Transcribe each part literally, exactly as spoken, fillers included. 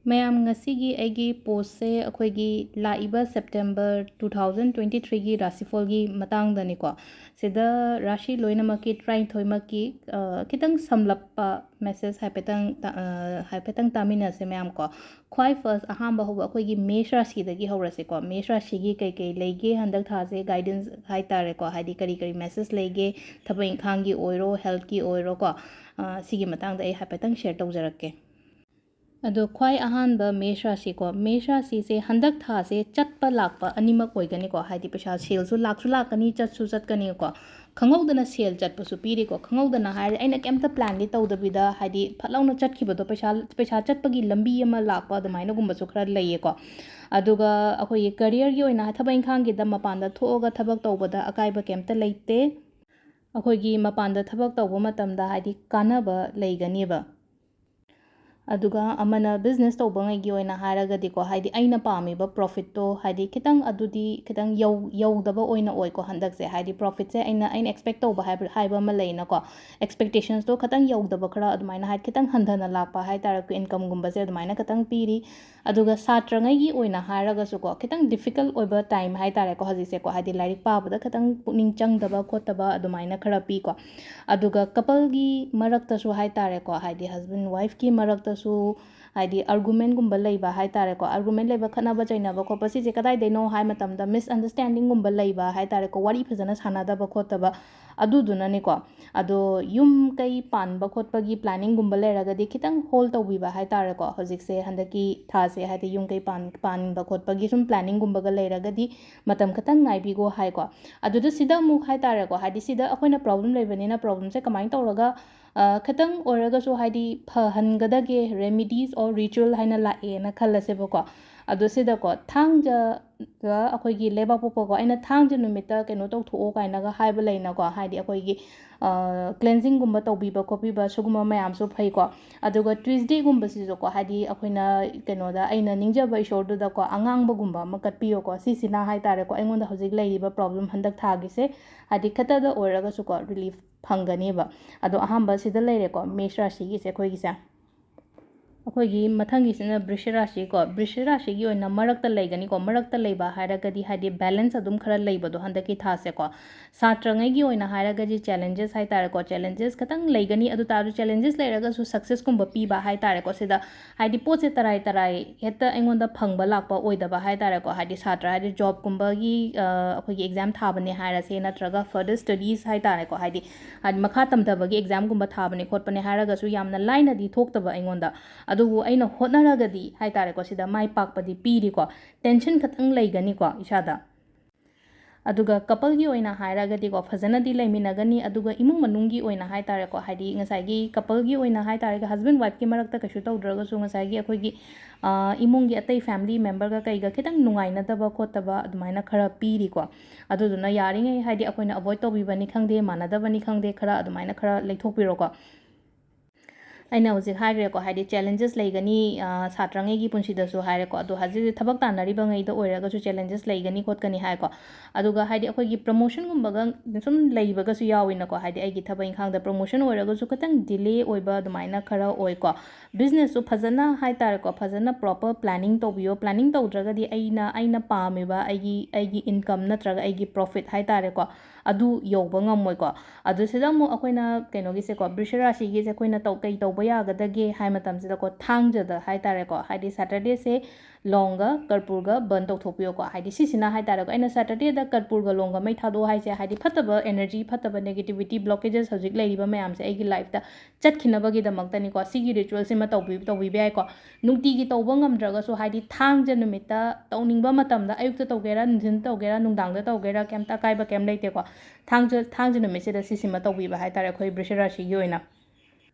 ꯃꯌꯥꯝ, ꯉꯁꯤꯒꯤ ꯑꯩꯒꯤ ꯄꯣꯁꯁꯦ ꯑꯩꯈꯣꯏꯒꯤ ꯂꯥꯛꯏꯕ ꯁꯦꯞꯇꯦꯝꯕꯔ ꯇꯨ ꯊꯥꯎꯖꯟ ꯇ꯭ꯋꯦꯟꯇꯤ ꯊ꯭ꯔꯤꯒꯤ ꯔꯥꯁꯤꯐꯣꯜꯒꯤ ꯃꯇꯥꯡꯗꯅꯤꯀꯣ꯫ ꯁꯤꯗ ꯔꯥꯁꯤ ꯂꯣꯏꯅꯃꯛꯀꯤ ꯇꯔꯥꯅꯤꯊꯣꯏꯃꯛꯀꯤ, ꯑ, ꯈꯤꯇꯪ ꯁꯝꯂꯞꯄ ꯃꯦꯁꯦꯖ ꯍꯥꯏꯐꯦꯠꯇꯪ ꯇꯥ-, ꯑ, ꯍꯥꯏꯐꯦꯠꯇꯪ ꯇꯥꯃꯤꯟꯅꯁꯦ ꯃꯌꯥꯝ ꯀꯣ꯫ ꯈ꯭ꯋꯥꯏ ꯐꯥꯔꯁ ꯑꯍꯥꯟꯕ ꯍꯧꯕ ꯑꯩꯈꯣꯏꯒꯤ ꯃꯦꯁ ꯔꯥꯁꯤꯗꯒꯤ ꯍꯧꯔꯁꯤꯀꯣ꯫ ꯃꯦꯁ ꯔꯥꯁꯤꯒꯤ ꯀꯩꯀꯩ ꯂꯩꯒꯦ ꯍꯟꯗꯛ ꯊꯥꯁꯦ, ꯒꯥꯏꯗꯦꯟꯁ ꯍꯥꯏꯇꯥꯔꯦꯀꯣ, ꯍꯥꯏꯗꯤ ꯀꯔꯤ ꯀꯔꯤ ꯃꯦꯁꯦꯖ ꯂꯩꯒꯦ, ꯊꯕꯛ ꯏꯪꯈꯥꯡꯒꯤ ꯑꯣꯏꯔꯣ, ꯍꯦꯜꯠꯀꯤ ꯑꯣꯏꯔꯣꯀꯣ, ꯑ, ꯁꯤꯒꯤ ꯃꯇꯥꯡꯗ ꯑꯩ ꯍꯥꯏꯐꯦꯠꯇꯪ ꯁꯤꯌꯔ ꯇꯧꯖꯔꯛꯀꯦ꯫ ꯑꯗꯣ ꯈ꯭ꯋꯥꯏ ꯑꯍꯥꯟꯕ ꯃꯦꯁ ꯔꯥꯁꯤꯀꯣ꯫ ꯃꯦꯁ ꯔꯥꯁꯤꯁꯦ ꯍꯟꯗꯛ ꯊꯥꯁꯦ ꯆꯠꯄ ꯂꯥꯛꯄ ꯑꯅꯤꯃꯛ ꯑꯣꯏꯒꯅꯤꯀꯣ꯫ ꯍꯥꯏꯗꯤ ꯄꯩꯁꯥ, ꯁꯦꯜꯁꯨ ꯂꯥꯛꯁꯨ ꯂꯥꯛꯀꯅꯤ, ꯆꯠꯁꯨ ꯆꯠꯀꯅꯤꯀꯣ꯫ ꯈꯪꯍꯧꯗꯅ ꯁꯦꯜ ꯆꯠꯄꯁꯨ ꯄꯤꯔꯤꯀꯣ꯫ ꯈꯪꯍꯧꯗꯅ ꯍꯥꯏꯔꯦ, ꯑꯩꯅ ꯀꯩꯝꯇ ꯄ꯭ꯂꯥꯟꯗꯤ ꯇꯧꯗꯕꯤꯗ, ꯍꯥꯏꯗꯤ ꯐꯠ ꯂꯥꯎꯅ ꯆꯠꯈꯤꯕꯗꯣ, ꯄꯩꯁꯥ, ꯄꯩꯁꯥ ꯆꯠꯄꯒꯤ ꯂꯝꯕꯤ ꯑꯃ ꯂꯥꯛꯄ ꯑꯗꯨꯃꯥꯏꯅꯒꯨꯝꯕꯁꯨ ꯈꯔ ꯂꯩꯌꯦꯀꯣ꯫ ꯑꯗꯨꯒ ꯑꯩꯈꯣꯏꯒꯤ ꯀꯦꯔꯤꯌꯔꯒꯤ ꯑꯣꯏꯅ ꯊꯕꯛ ꯏꯪꯈꯥꯡꯒꯤꯗ ꯃꯄꯥꯟꯗ ꯊꯣꯛꯑꯒ ꯊꯕꯛ ꯇꯧꯕꯗ ꯑꯀꯥꯏꯕ ꯀꯩꯝꯇ ꯂꯩꯇꯦ꯫ ꯑꯩꯈꯣꯏꯒꯤ ꯃꯄꯥꯟꯗ ꯊꯕꯛ ꯇꯧꯕ ꯃꯇꯝꯗ ꯍꯥꯏꯗꯤ ꯀꯥꯟꯅꯕ ꯂꯩꯒꯅꯦꯕ꯫ ꯑꯗꯨꯒ ꯑꯃꯅ ꯕꯤꯖꯤꯅꯦꯁ ꯇꯧꯕꯉꯩꯒꯤ ꯑꯣꯏꯅ ꯍꯥꯏꯔꯒꯗꯤꯀꯣ, ꯍꯥꯏꯗꯤ ꯑꯩꯅ ꯄꯥꯝꯃꯤꯕ ꯄ꯭ꯔꯣꯐꯤꯠꯇꯣ ꯍꯥꯏꯗꯤ ꯈꯤꯇꯪ ꯑꯗꯨꯗꯤ ꯈꯤꯇꯪ ꯌꯧ-, ꯌꯧꯗꯕ ꯑꯣꯏꯅ ꯑꯣꯏꯀꯣ ꯍꯟꯗꯛꯁꯦ꯫ ꯍꯥꯏꯗꯤ ꯄ꯭ꯔꯣꯐꯤꯠꯁꯦ ꯑꯩꯅ, ꯑꯩꯅ ꯑꯦꯛꯁꯄꯦꯛ ꯇꯧꯕ ꯍꯥꯏꯕ, ꯍꯥꯏꯕ ꯑꯃ ꯂꯩꯅꯀꯣ, ꯑꯦꯛꯁꯄꯦꯛꯇꯦꯁꯟꯁꯇꯣ ꯈꯤꯇꯪ ꯌꯧꯗꯕ, ꯈꯔ ꯑꯗꯨꯃꯥꯏꯅ ꯍꯥꯏ, ꯈꯤꯇꯪ ꯍꯟꯊꯅ ꯂꯥꯛꯄ ꯍꯥꯏꯇꯥꯔꯦ, ꯏꯟꯀꯝꯒꯨꯝꯕꯁꯦ ꯑꯗꯨꯃꯥꯏꯅ ꯈꯤꯇꯪ ꯄꯤꯔꯤ꯫ ꯑꯗꯨꯒ ꯁꯥꯇ꯭ꯔꯉꯩꯒꯤ ꯑꯣꯏꯅ ꯍꯥꯏꯔꯒꯁꯨꯀꯣ, ꯈꯤꯇꯪ ꯗꯤꯐꯤꯀꯜꯠ ꯑꯣꯏꯕ ꯇꯥꯏꯝ ꯍꯥꯏꯇꯥꯔꯦꯀꯣ ꯍꯧꯖꯤꯛꯁꯦꯀꯣ, ꯍꯥꯏꯗꯤ ꯂꯥꯏꯔꯤꯛ ꯄꯥꯕꯗ ꯈꯤꯇꯪ ꯄꯨꯛꯅꯤꯡ ꯆꯪꯗꯕ ꯈꯣꯠꯇꯕ ꯑꯗꯨꯃꯥꯏꯅ ꯈꯔ ꯄꯤꯀꯣ꯫ ꯑꯗꯨꯒ ꯀꯄꯜꯒꯤ ꯃꯔꯛꯇꯁꯨ ꯍꯥꯏꯇꯥꯔꯦꯀꯣ, ꯍꯥꯏꯗꯤ ꯍꯁꯕꯦꯟ ꯋꯥꯏꯐꯀꯤ ꯃꯔꯛꯇꯁꯨ ꯍꯥꯏꯗꯤ ꯑꯥꯔꯒꯨꯃꯦꯟꯒꯨꯝꯕ ꯂꯩꯕ ꯍꯥꯏꯇꯥꯔꯦꯀꯣ, ꯑꯥꯔꯒꯨꯃꯦꯟ ꯂꯩꯕ, ꯈꯠꯅꯕ ꯆꯩꯅꯕ ꯈꯣꯠꯄ, ꯁꯤꯁꯦ ꯀꯗꯥꯏꯗꯩꯅꯣ ꯍꯥꯏ ꯃꯇꯝꯗ ꯃꯤꯁꯑꯟꯗꯔꯁ꯭ꯇꯦꯟꯗꯤꯡꯒꯨꯝꯕ ꯂꯩꯕ ꯍꯥꯏꯇꯥꯔꯦꯀꯣ, ꯋꯥꯔꯤ ꯐꯖꯅ ꯁꯥꯟꯅꯗꯕ ꯈꯣꯠꯇꯕ, ꯑꯗꯨꯗꯨꯅꯅꯦꯀꯣ꯫ ꯑꯗꯣ ꯌꯨꯝ ꯀꯩ ꯄꯥꯟꯕ ꯈꯣꯠꯄꯒꯤ ꯄ꯭ꯂꯥꯅꯤꯡꯒꯨꯝꯕ ꯂꯩꯔꯒꯗꯤ ꯈꯤꯇꯪ ꯍꯣꯜ ꯇꯧꯕꯤꯕ ꯍꯥꯏꯇꯥꯔꯦꯀꯣ꯫ ꯍꯧꯖꯤꯛꯁꯦ ꯍꯟꯗꯛꯀꯤ ꯊꯥꯁꯦ ꯍꯥꯏꯗꯤ ꯌꯨꯝ ꯀꯩ ꯄꯥꯟ-, ꯄꯥꯟꯕ ꯈꯣꯠꯄꯒꯤ ꯁꯨꯝ ꯄ꯭ꯂꯥꯅꯤꯡꯒꯨꯝꯕꯒ ꯂꯩꯔꯒꯗꯤ ꯃꯇꯝ ꯈꯤꯇꯪ ꯉꯥꯏꯕꯤꯈꯣ ꯍꯥꯏꯀꯣ꯫ ꯑꯗꯨꯗ ꯁꯤꯗ ꯑꯃꯨꯛ ꯍꯥꯏꯇꯥꯔꯦꯀꯣ, ꯍꯥꯏꯗꯤ ꯁꯤꯗ ꯑꯩꯈꯣꯏꯅ ꯄ꯭ꯔꯣꯕ꯭ꯂꯦꯝ ꯂꯩꯕꯅꯤꯅ ꯄ꯭ꯔꯣꯕ꯭ꯂꯦꯝꯁꯦ ꯀꯃꯥꯏꯅ ꯇꯧꯔꯒ, ꯑ, ꯈꯤꯇꯪ ꯑꯣꯏꯔꯒꯁꯨ ꯍꯥꯏꯗꯤ ꯐꯍꯟꯒꯗꯒꯦ, remedies or ritual ꯍꯥꯏꯅ ꯂꯥꯛꯑꯦꯅ ꯈꯜꯂꯁꯦꯕꯀꯣ꯫ ꯑꯗꯣ ꯁꯤꯗꯀꯣ ꯊꯥꯡꯖ ꯑꯩꯈꯣꯏꯒꯤ ꯂꯩꯕꯥꯛꯄꯣꯛꯄꯀꯣ, ꯑꯩꯅ ꯊꯥꯡꯖ ꯅꯨꯃꯤꯠꯇ ꯀꯩꯅꯣ ꯇꯧꯊꯣꯛꯑꯣ ꯀꯥꯏꯅꯒ ꯍꯥꯏꯕ ꯂꯩꯅꯀꯣ, ꯍꯥꯏꯗꯤ ꯑꯩꯈꯣꯏꯒꯤ, ꯑ, ꯀ꯭ꯂꯦꯟꯖꯤꯡꯒꯨꯝꯕ ꯇꯧꯕꯤꯕ ꯈꯣꯠꯄꯤꯕ ꯁꯤꯒꯨꯝꯕ ꯃꯌꯥꯝꯁꯨ ꯐꯩꯀꯣ꯫ ꯑꯗꯨꯒ ꯇ꯭ꯌꯨꯁꯗꯦꯒꯨꯝꯕꯁꯤꯁꯨꯀꯣ, ꯍꯥꯏꯗꯤ ꯑꯩꯈꯣꯏꯅ ꯀꯩꯅꯣꯗ, ꯑꯩꯅ ꯅꯤꯡꯖꯕ ꯏꯁꯣꯔꯗꯨꯗꯀꯣ ꯑꯉꯥꯡꯕꯒꯨꯝꯕ ꯑꯃ ꯀꯠꯄꯤꯌꯣꯀꯣ꯫ ꯁꯤꯁꯤꯅ ꯍꯥꯏꯇꯥꯔꯦꯀꯣ ꯑꯩꯉꯣꯟꯗ ꯍꯧꯖꯤꯛ ꯂꯩꯔꯤꯕ ꯄ꯭ꯔꯣꯕ꯭ꯂꯦꯝ ꯍꯟꯗꯛ ꯊꯥꯒꯤꯁꯦ ꯍꯥꯏꯗꯤ ꯈꯤꯇꯗ ꯑꯣꯏꯔꯒꯁꯨꯀꯣ ꯔꯤꯂꯤꯐ ꯐꯪꯒꯅꯦꯕ꯫ ꯑꯗꯣ ꯑꯍꯥꯟꯕ ꯁꯤꯗ ꯂꯩꯔꯦꯀꯣ ꯃꯦꯁ ꯔꯥꯁꯤꯒꯤꯁꯦ ꯑꯩꯈꯣꯏꯒꯤꯁꯦ꯫ ꯑꯩꯈꯣꯏꯒꯤ ꯃꯊꯪꯒꯤꯁꯤꯅ ꯕ꯭ꯔꯤꯁ ꯔꯥꯁꯤꯀꯣ꯫ ꯕ꯭ꯔꯤꯁ ꯔꯥꯁꯤꯒꯤ ꯑꯣꯏꯅ ꯃꯔꯛꯇ ꯂꯩꯒꯅꯤꯀꯣ꯫ ꯃꯔꯛꯇ ꯂꯩꯕ ꯍꯥꯏꯔꯒꯗꯤ ꯍꯥꯏꯗꯤ balance ꯑꯗꯨꯝ ꯈꯔ ꯂꯩꯕꯗꯣ ꯍꯟꯗꯛꯀꯤ ꯊꯥꯁꯦꯀꯣ꯫ ꯁꯥꯇ꯭ꯔꯉꯩꯒꯤ ꯑꯣꯏꯅ ꯍꯥꯏꯔꯒꯗꯤ challenges ꯍꯥꯏ ꯇꯥꯔꯦꯀꯣ꯫ Challenges ꯈꯇꯪ ꯂꯩꯒꯅꯤ꯫ ꯑꯗꯨ ꯇꯥꯔꯁꯨ challenges ꯂꯩꯔꯒꯁꯨ successꯀꯨꯝꯕ ꯄꯤꯕ ꯍꯥꯏ ꯇꯥꯔꯦꯀꯣ꯫ ꯁꯤꯗ ꯍꯥꯏꯗꯤ ꯄꯣꯠꯁꯦ ꯇꯔꯥꯏ ꯇꯔꯥꯏ ꯍꯦꯛꯇ ꯑꯩꯉꯣꯟꯗ ꯐꯪꯕ ꯂꯥꯛꯄ ꯑꯣꯏꯗꯕ ꯍꯥꯏ ꯇꯥꯔꯦꯀꯣ꯫ ꯍꯥꯏꯗꯤ ꯁꯥꯇ꯭ꯔ ꯍꯥꯏꯗꯤ jobꯀꯨꯝꯕꯒꯤ, ꯑ, ꯑꯩꯈꯣꯏꯒꯤ exam ꯊꯥꯕꯅꯦ ꯍꯥꯏꯔꯁꯦ, ꯅꯠꯇ꯭ꯔꯒ further studies ꯍꯥꯏ ꯇꯥꯔꯦꯀꯣ꯫ ꯍꯥꯏꯗꯤ, ꯍꯥꯏꯗꯤ ꯃꯈꯥ ꯇꯝꯊꯕꯒꯤ examꯒꯨꯝꯕ ꯊꯥꯕꯅꯦ ꯈꯣꯠꯄꯅꯦ ꯍꯥꯏꯔꯒꯁꯨ ꯌꯥꯝꯅ ꯂꯥꯏꯅꯗꯤ ꯊꯣꯛꯇꯕ ꯑꯩꯉꯣꯟꯗ꯫ ꯑꯗꯨꯕꯨ ꯑꯩꯅ ꯍꯣꯠꯅꯔꯒꯗꯤ ꯍꯥꯏ ꯇꯥꯔꯦꯀꯣ, ꯁꯤꯗ ꯃꯥꯏ ꯄꯥꯛꯄꯗꯤ ꯄꯤꯔꯤꯀꯣ꯫ Tension ꯈꯇꯪ ꯂꯩꯒꯅꯤꯀꯣ ꯏꯁꯥꯗ꯫ ꯑꯗꯨꯒ coupleꯒꯤ ꯑꯣꯏꯅ ꯍꯥꯏꯔꯒꯗꯤꯀꯣ, ꯐꯖꯅꯗꯤ ꯂꯩꯃꯤꯟꯅꯒꯅꯤ꯫ ꯑꯗꯨꯒ ꯏꯃꯨꯡ ꯃꯅꯨꯡꯒꯤ ꯑꯣꯏꯅ ꯍꯥꯏ ꯇꯥꯔꯦꯀꯣ, ꯍꯥꯏꯗꯤ ꯉꯁꯥꯏꯒꯤ coupleꯒꯤ ꯑꯣꯏꯅ ꯍꯥꯏ ꯇꯥꯔꯒ husband wifeꯀꯤ ꯃꯔꯛꯇ ꯀꯩꯁꯨ ꯇꯧꯗ꯭ꯔꯒꯁꯨ ꯉꯁꯥꯏꯒꯤ ꯑꯩꯈꯣꯏꯒꯤ, ꯑ, ꯏꯃꯨꯡꯒꯤ ꯑꯇꯩ family memberꯒ ꯀꯩꯒ ꯈꯤꯇꯪ ꯅꯨꯡꯉꯥꯏꯅꯗꯕ ꯈꯣꯠꯇꯕ ꯑꯗꯨꯃꯥꯏꯅ ꯈꯔ ꯄꯤꯔꯤꯀꯣ꯫ ꯑꯗꯨꯗꯨꯅ ꯌꯥꯔꯤꯉꯩ ꯍꯥꯏꯗꯤ ꯑꯩꯈꯣꯏꯅ avoid ꯇꯧꯕꯤꯕꯅꯤ ꯈꯪꯗꯦ, ꯃꯥꯟꯅꯗꯕꯅꯤ ꯈꯪꯗꯦ, ꯈꯔ ꯑꯗꯨꯃꯥꯏꯅ ꯈꯔ ꯂꯩꯊꯣꯛꯄꯤꯔꯣꯀꯣ꯫ ꯑꯩꯅ ꯍꯧꯖꯤꯛ ꯍꯥꯏꯈ꯭ꯔꯦꯀꯣ, ꯍꯥꯏꯗꯤ challenges ꯂꯩꯒꯅꯤ, ꯑ, ꯁꯥꯇ꯭ꯔꯉꯩꯒꯤ ꯄꯨꯟꯁꯤꯗꯁꯨ ꯍꯥꯏꯔꯦꯀꯣ꯫ ꯑꯗꯣ ꯍꯧꯖꯤꯛ ꯊꯕꯛ ꯇꯥꯟꯅꯔꯤꯕꯉꯩꯗ ꯑꯣꯏꯔꯒꯁꯨ challenges ꯂꯩꯒꯅꯤ ꯈꯣꯠꯀꯅꯤ ꯍꯥꯏꯀꯣ꯫ ꯑꯗꯨꯒ ꯍꯥꯏꯗꯤ ꯑꯩꯈꯣꯏꯒꯤ promotionꯒꯨꯝꯕꯒ ꯁꯨꯝ ꯂꯩꯕꯒꯁꯨ ꯌꯥꯎꯋꯤꯅꯀꯣ꯫ ꯍꯥꯏꯗꯤ ꯑꯩꯒꯤ ꯊꯕꯛ ꯏꯪꯈꯥꯡꯗ promotion ꯑꯣꯏꯔꯒꯁꯨ ꯈꯤꯇꯪ delay ꯑꯣꯏꯕ ꯑꯗꯨꯃꯥꯏꯅ ꯈꯔ ꯑꯣꯏꯀꯣ꯫ Businessꯁꯨ ꯐꯖꯅ ꯍꯥꯏ ꯇꯥꯔꯦꯀꯣ, ꯐꯖꯅ proper planning ꯇꯧꯕꯤꯌꯣ꯫ Planning ꯇꯧꯗ꯭ꯔꯒꯗꯤ ꯑꯩꯅ, ꯑꯩꯅ ꯄꯥꯝꯃꯤꯕ ꯑꯩꯒꯤ, ꯑꯩꯒꯤ income ꯅꯠꯇ꯭ꯔꯒ ꯑꯩꯒꯤ profit ꯍꯥꯏ ꯇꯥꯔꯦꯀꯣ, ꯑꯗꯨ ꯌꯧꯕ ꯉꯝꯃꯣꯏꯀꯣ꯫ ꯑꯗꯨ ꯁꯤꯗ ꯑꯃꯨꯛ ꯑꯩꯈꯣꯏꯅ ꯀꯩꯅꯣꯒꯤꯁꯦꯀꯣ, ꯕ꯭ꯔꯤꯁ ꯔꯥꯁꯤꯒꯤꯁꯦ ꯑꯩꯈꯣꯏꯅ ꯇꯧ-, ꯀꯩ ꯇꯧꯕ ꯌꯥꯒꯗꯒꯦ ꯍꯥꯏ ꯃꯇꯝꯁꯤꯗꯀꯣ, ꯊꯥꯡꯖꯗ ꯍꯥꯏ ꯇꯥꯔꯦꯀꯣ, ꯍꯥꯏꯗꯤ Saturdayꯁꯦ ꯂꯣꯡꯒ ꯀꯔꯄꯨꯔꯒ burn ꯇꯧꯊꯣꯛꯄꯤꯌꯣꯀꯣ꯫ ꯍꯥꯏꯗꯤ ꯁꯤꯁꯤꯅ ꯍꯥꯏ ꯇꯥꯔꯦꯀꯣ, ꯑꯩꯅ Saturdayꯗ ꯀꯔꯄꯨꯔꯒ ꯂꯣꯡꯒ ꯃꯩ ꯊꯥꯗꯣꯛꯑꯣ ꯍꯥꯏꯁꯦ, ꯍꯥꯏꯗꯤ ꯐꯠꯇꯕ energy, ꯐꯠꯇꯕ negativity, blockages ꯍꯧꯖꯤꯛ ꯂꯩꯔꯤꯕ ꯃꯌꯥꯝꯁꯦ ꯑꯩꯒꯤ lifeꯇ ꯆꯠꯈꯤꯅꯕꯒꯤꯗꯃꯛꯇꯅꯤꯀꯣ꯫ ꯁꯤꯒꯤ ritualꯁꯤꯃ ꯇꯧꯕꯤ-, ꯇꯧꯕꯤꯕ ꯌꯥꯏꯀꯣ꯫ ꯅꯨꯡꯇꯤꯒꯤ ꯇꯧꯕ ꯉꯝꯗ꯭ꯔꯒꯁꯨ, ꯍꯥꯏꯗꯤ ꯊꯥꯡꯖ ꯅꯨꯃꯤꯠꯇ ꯇꯧꯅꯤꯡꯕ ꯃꯇꯝꯗ, ꯑꯌꯨꯛꯇ ꯇꯧꯒꯦꯔꯥ, ꯅꯨꯡꯊꯤꯟ ꯇꯧꯒꯦꯔꯥ, ꯅꯨꯡꯗꯥꯡꯗ ꯇꯧꯒꯦꯔꯥ, ꯀꯩꯝꯇ ꯑꯀꯥꯏꯕ ꯀꯩꯝ ꯂꯩꯇꯦꯀꯣ꯫ ꯊꯥꯡꯖ, ꯊꯥꯡꯖ ꯅꯨꯃꯤꯠꯁꯤꯗ ꯁꯤꯁꯤꯃ ꯇꯧꯕꯤꯕ ꯍꯥꯏ ꯇꯥꯔꯦ ꯑꯩꯈꯣꯏ ꯕ꯭ꯔꯤꯁ ꯔꯥꯁꯤꯒꯤ ꯑꯣꯏꯅ꯫